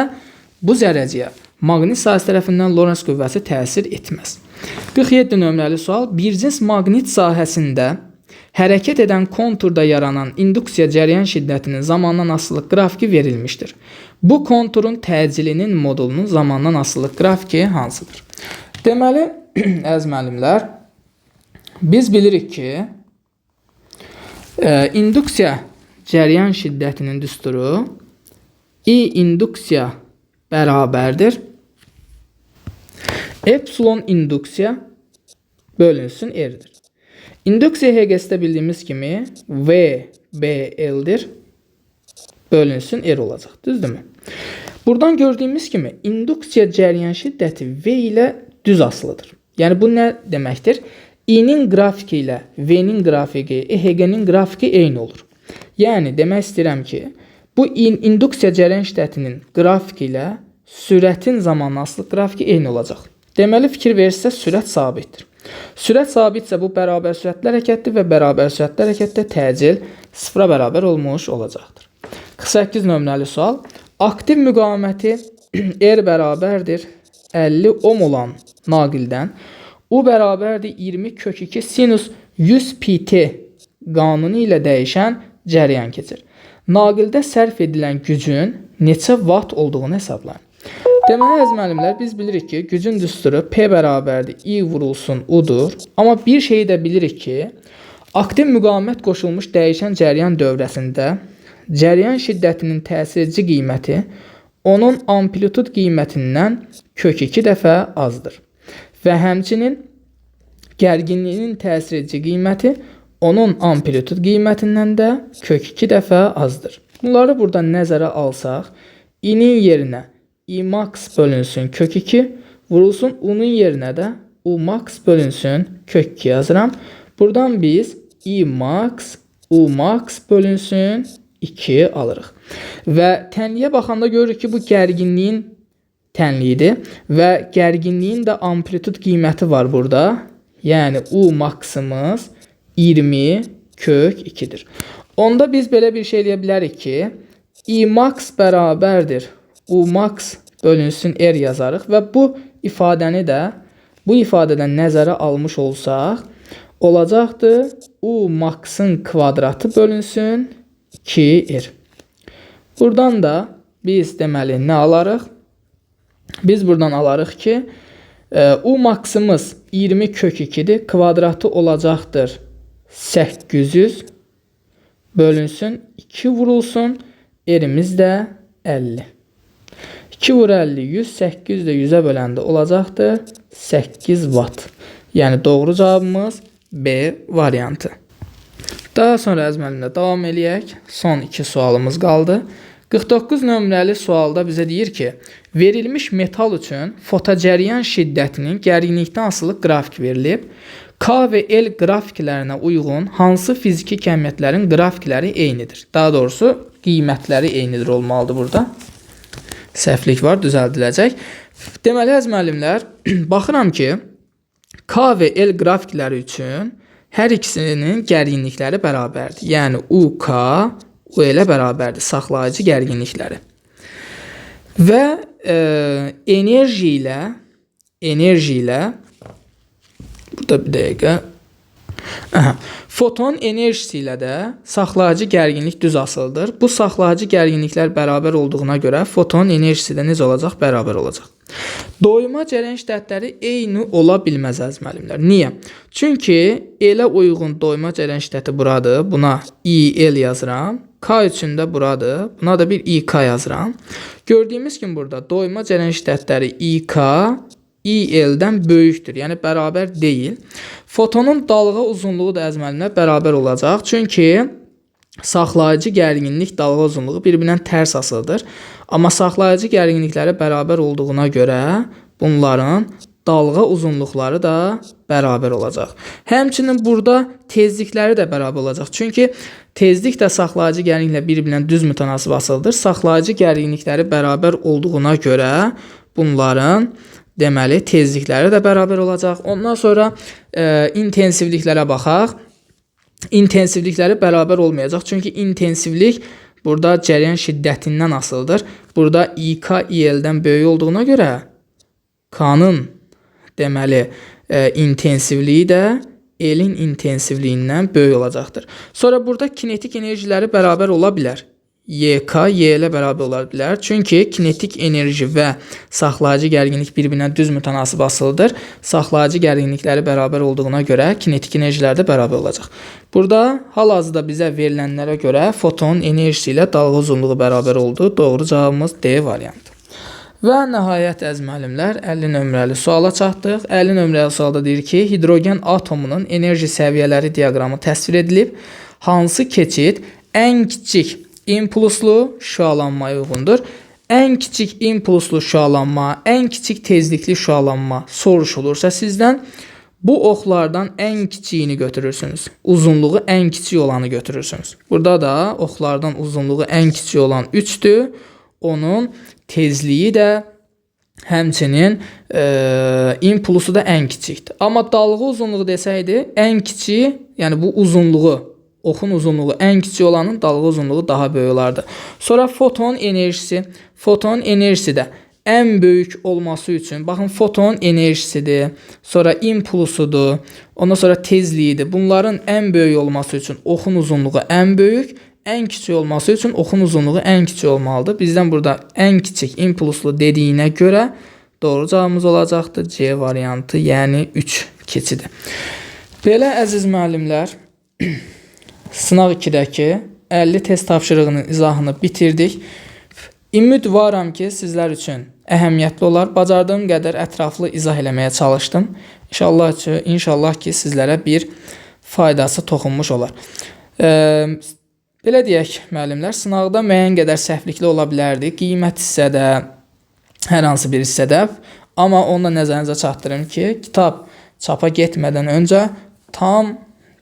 bu zərrəciyə maqnit sahəsi tərəfindən Lorentz qüvvəsi təsir etməz. 47 nömrəli sual. Bir cins maqnit sahəsində hərəkət edən konturda yaranan induksiya cərəyan şiddətinin zamandan asılılıq qrafiki verilmişdir. Bu konturun təcilinin modulunun zamandan asılılıq qrafiki hansıdır? Deməli, əziz müəllimlər, biz bilirik ki, induksiya cərəyan şiddətinin düsturu I induksiya bərabərdir epsilon induksiya bölünsün R-dir. İnduksiya HGS-də bildiyimiz kimi V, B, L-dir. Bölünsün R olacaq. Düzdürmü? Buradan gördüyümüz kimi induksiya cərəyan şiddəti V ilə düz asılıdır. Yəni bu nə deməkdir? I-nin qrafiki ilə V-nin qrafiki, EHG-nin qrafiki eyni olur. Yəni demək istəyirəm ki, bu induksiya cərəyan şiddətinin qrafiki ilə sürətin zamanla asılıq qrafiki eyni olacaq. Deməli fikir verirsə sürət sabitdir. Sürət sabitsə bu bərabər sürətli hərəkətdir və bərabər sürətli hərəkətdə təcil sıfıra bərabər olmuş olacaqdır. 48 nömrəli sual. Aktiv müqaviməti R bərabərdir 50 ohm olan naqildən U bərabərdir 20 kök 2 sinus 100 pt qanunu ilə dəyişən cərəyan keçir. Naqildə sərf edilən gücün neçə watt olduğunu hesablayın. Deməli, əziz müəllimlər, biz bilirik ki, gücün düsturu P bərabərdir I vurulsun U-dur. Amma bir şeyi də bilirik ki, aktiv müqavimət qoşulmuş dəyişən cərəyan dövrəsində cərəyan şiddətinin təsir edici qiyməti onun amplitud qiymətindən kök 2 dəfə azdır. Və həmçinin gərginliyinin təsir edici qiyməti onun amplitud qiymətindən də kök 2 dəfə azdır. Bunları burada nəzərə alsaq, I-nin yerinə I max bölünsün kök 2 vurulsun U-nun yerinə də U max bölünsün kök 2 yazıram. Buradan biz I max U max bölünsün 2 alırıq. Və tənliyə baxanda görürük ki, bu gərginliyin tənliyidir və gərginliyin də amplitud qiyməti var burada. Yəni U maksımız 20 kök 2-dir. Onda biz belə bir şey eləyə bilərik ki, I max bərabərdir U max bölünsün R yazarıq və bu ifadəni də bu ifadədən nəzərə almış olsaq, olacaqdır U max-ın kvadratı bölünsün 2R. Buradan da biz deməli nə alarıq? Biz buradan alarıq ki, U maksımız 20 kök 2-dir. Kvadratı olacaqdır 800 bölünsün 2 vurulsun. R'imiz də 50. 2 vur 50 100, 800 də 100-ə böləndə olacaqdır 8 watt. Yəni doğru cavabımız B variantı. Daha sonra əziz müəllimlə davam eləyək. Son 2 sualımız qaldı. 49 nömrəli sualda bizə deyir ki, verilmiş metal üçün fotocəryan şiddətinin gərginlikdən asılı qrafik verilib. K və L qrafiklərinə uyğun hansı fiziki kəmiyyətlərin qrafikləri eynidir? Daha doğrusu qiymətləri eynidir olmalıdır burada. Səhvlik var, düzəldiləcək. Deməli, əziz müəllimlər, baxıram ki, K və L qrafikləri üçün hər ikisinin gərginlikləri bərabərdir. Yəni UK U ilə bərabərdir, saxlayıcı gərginlikləri. Və enerji ilə burada bir dəqiqə. Aha, foton enerjisi ilə də saxlayıcı gərginlik düz asılıdır. Bu saxlayıcı gərginliklər bərabər olduğuna görə foton enerjisi də necə olacaq? Bərabər olacaq. Doyuma cəryan şiddətləri eyni ola bilməz əziz müəllimlər. Niyə? Çünki elə uyğun doyuma cəryan şiddəti buradır. Buna IL yazıram. K üçün də buradır. Buna da bir IK yazıram. Gördüyümüz kimi burada doyuma cəryan şiddətləri IK IL-dən böyükdür. Yəni bərabər deyil. Fotonun dalğa uzunluğu da əziz müəllimlər bərabər olacaq. Çünki saxlayıcı gərginlik dalğa uzunluğu bir-birindən tərs asılıdır. Amma saxlayıcı gərginlikləri bərabər olduğuna görə bunların dalğa uzunluqları da bərabər olacaq. Həmçinin burada tezlikləri də bərabər olacaq. Çünki tezlik də saxlayıcı gərginliklə bir-birindən düz mütənasib asılıdır. Saxlayıcı gərginlikləri bərabər olduğuna görə bunların deməli tezlikləri də bərabər olacaq. Ondan sonra intensivliklərə baxaq. İntensivlikləri bərabər olmayacaq. Çünki intensivlik burada cəryan şiddətindən asılıdır. Burada IK IL-dən böyük olduğuna görə K-nın deməli intensivliyi də L-in intensivliyindən böyük olacaqdır. Sonra burada kinetik enerjiləri bərabər ola bilər. YK Y ilə bərabər ola bilər. Çünki kinetik enerji və saxlayıcı gərginlik bir-birindən düz mütənasib asılıdır. Saxlayıcı gərginlikləri bərabər olduğuna görə kinetik enerjilər də bərabər olacaq. Burada hal-hazırda bizə verilənlərə görə foton enerjisi ilə dalğa uzunluğu bərabər oldu. Doğru cavabımız D variantı. Və nəhayət əziz müəllimlər 50 nömrəli suala çatdıq. 50 nömrəli sualda deyir ki, hidrogen atomunun enerji səviyyələri diaqramı təsvir edilib. Hansı keçid ən kiçik impulslu şüalanmaya uyğundur? Ən kiçik impulslu şüalanma, ən kiçik tezlikli şüalanma soruşulursa sizdən, bu oxlardan ən kiçiyini götürürsünüz. Uzunluğu ən kiçik olanı götürürsünüz. Burada da oxlardan uzunluğu ən kiçik olan 3-dür. Onun tezliyi də həmçinin impulsu da ən kiçikdir. Amma dalğa uzunluğu desəydi, ən kiçiyi, yəni bu uzunluğu, oxun uzunluğu ən kiçik olanın dalğa uzunluğu daha böyük olardı. Sonra foton enerjisi. Foton enerjisi də ən böyük olması üçün, baxın foton enerjisidir, sonra impulsudur, ondan sonra tezliyidir. Bunların ən böyük olması üçün oxun uzunluğu ən böyük, ən kiçik olması üçün oxun uzunluğu ən kiçik olmalıdır. Bizdən burada ən kiçik impulslu dediyinə görə doğru cavabımız olacaqdır C variantı, yəni 3 keçidi. Belə əziz müəllimlər, sınaq 2-dəki 50 test tapşırığının izahını bitirdik. Ümidvaram ki, sizlər üçün əhəmiyyətli olar. Bacardığım qədər ətraflı izah eləməyə çalışdım. İnşallah ki, sizlərə bir faydası toxunmuş olar. Belə deyək, müəllimlər, sınaqda müəyyən qədər səhvlikli ola bilərdi. Qiymət hissədə, hər hansı bir hissədə. Amma onu da nəzərinizə çatdırım ki, kitab çapa getmədən öncə tam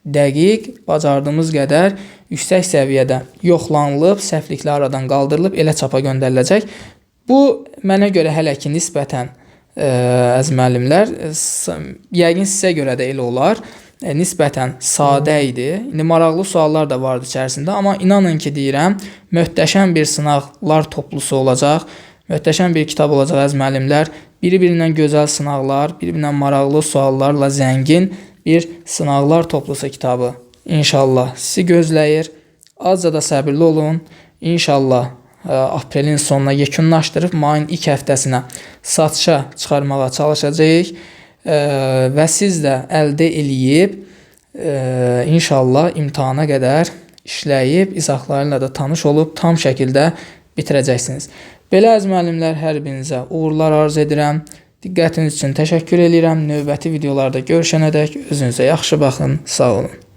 dəqiq, bacardığımız qədər yüksək səviyyədə yoxlanılıb, səhvliklər aradan qaldırılıb, elə çapa göndəriləcək. Bu, mənə görə hələ ki nisbətən əziz müəllimlər, yəqin sizə görə də elə olar. Nisbətən sadə idi. İndi maraqlı suallar da vardı içərisində, amma inanın ki, deyirəm, möhtəşəm bir sınaqlar toplusu olacaq. Möhtəşəm bir kitab olacaq əziz müəllimlər. Biri-birindən gözəl sınaqlar, bir-birindən maraqlı suallarla zəngin bir sınaqlar toplusu kitabı İnşallah sizi gözləyir. Azca da səbirli olun. İnşallah aprelin sonuna yekunlaşdırıb mayın ilk həftəsinə satışa çıxarmağa çalışacağıq. Və siz də əldə eləyib inşallah imtahana qədər işləyib, izahlarıyla da tanış olub tam şəkildə bitirəcəksiniz. Belə əziz müəllimlər, hər birinizə uğurlar arzu edirəm. Diqqətiniz üçün təşəkkür eləyirəm. Növbəti videolarda görüşənədək özünüzə yaxşı baxın. Sağ olun.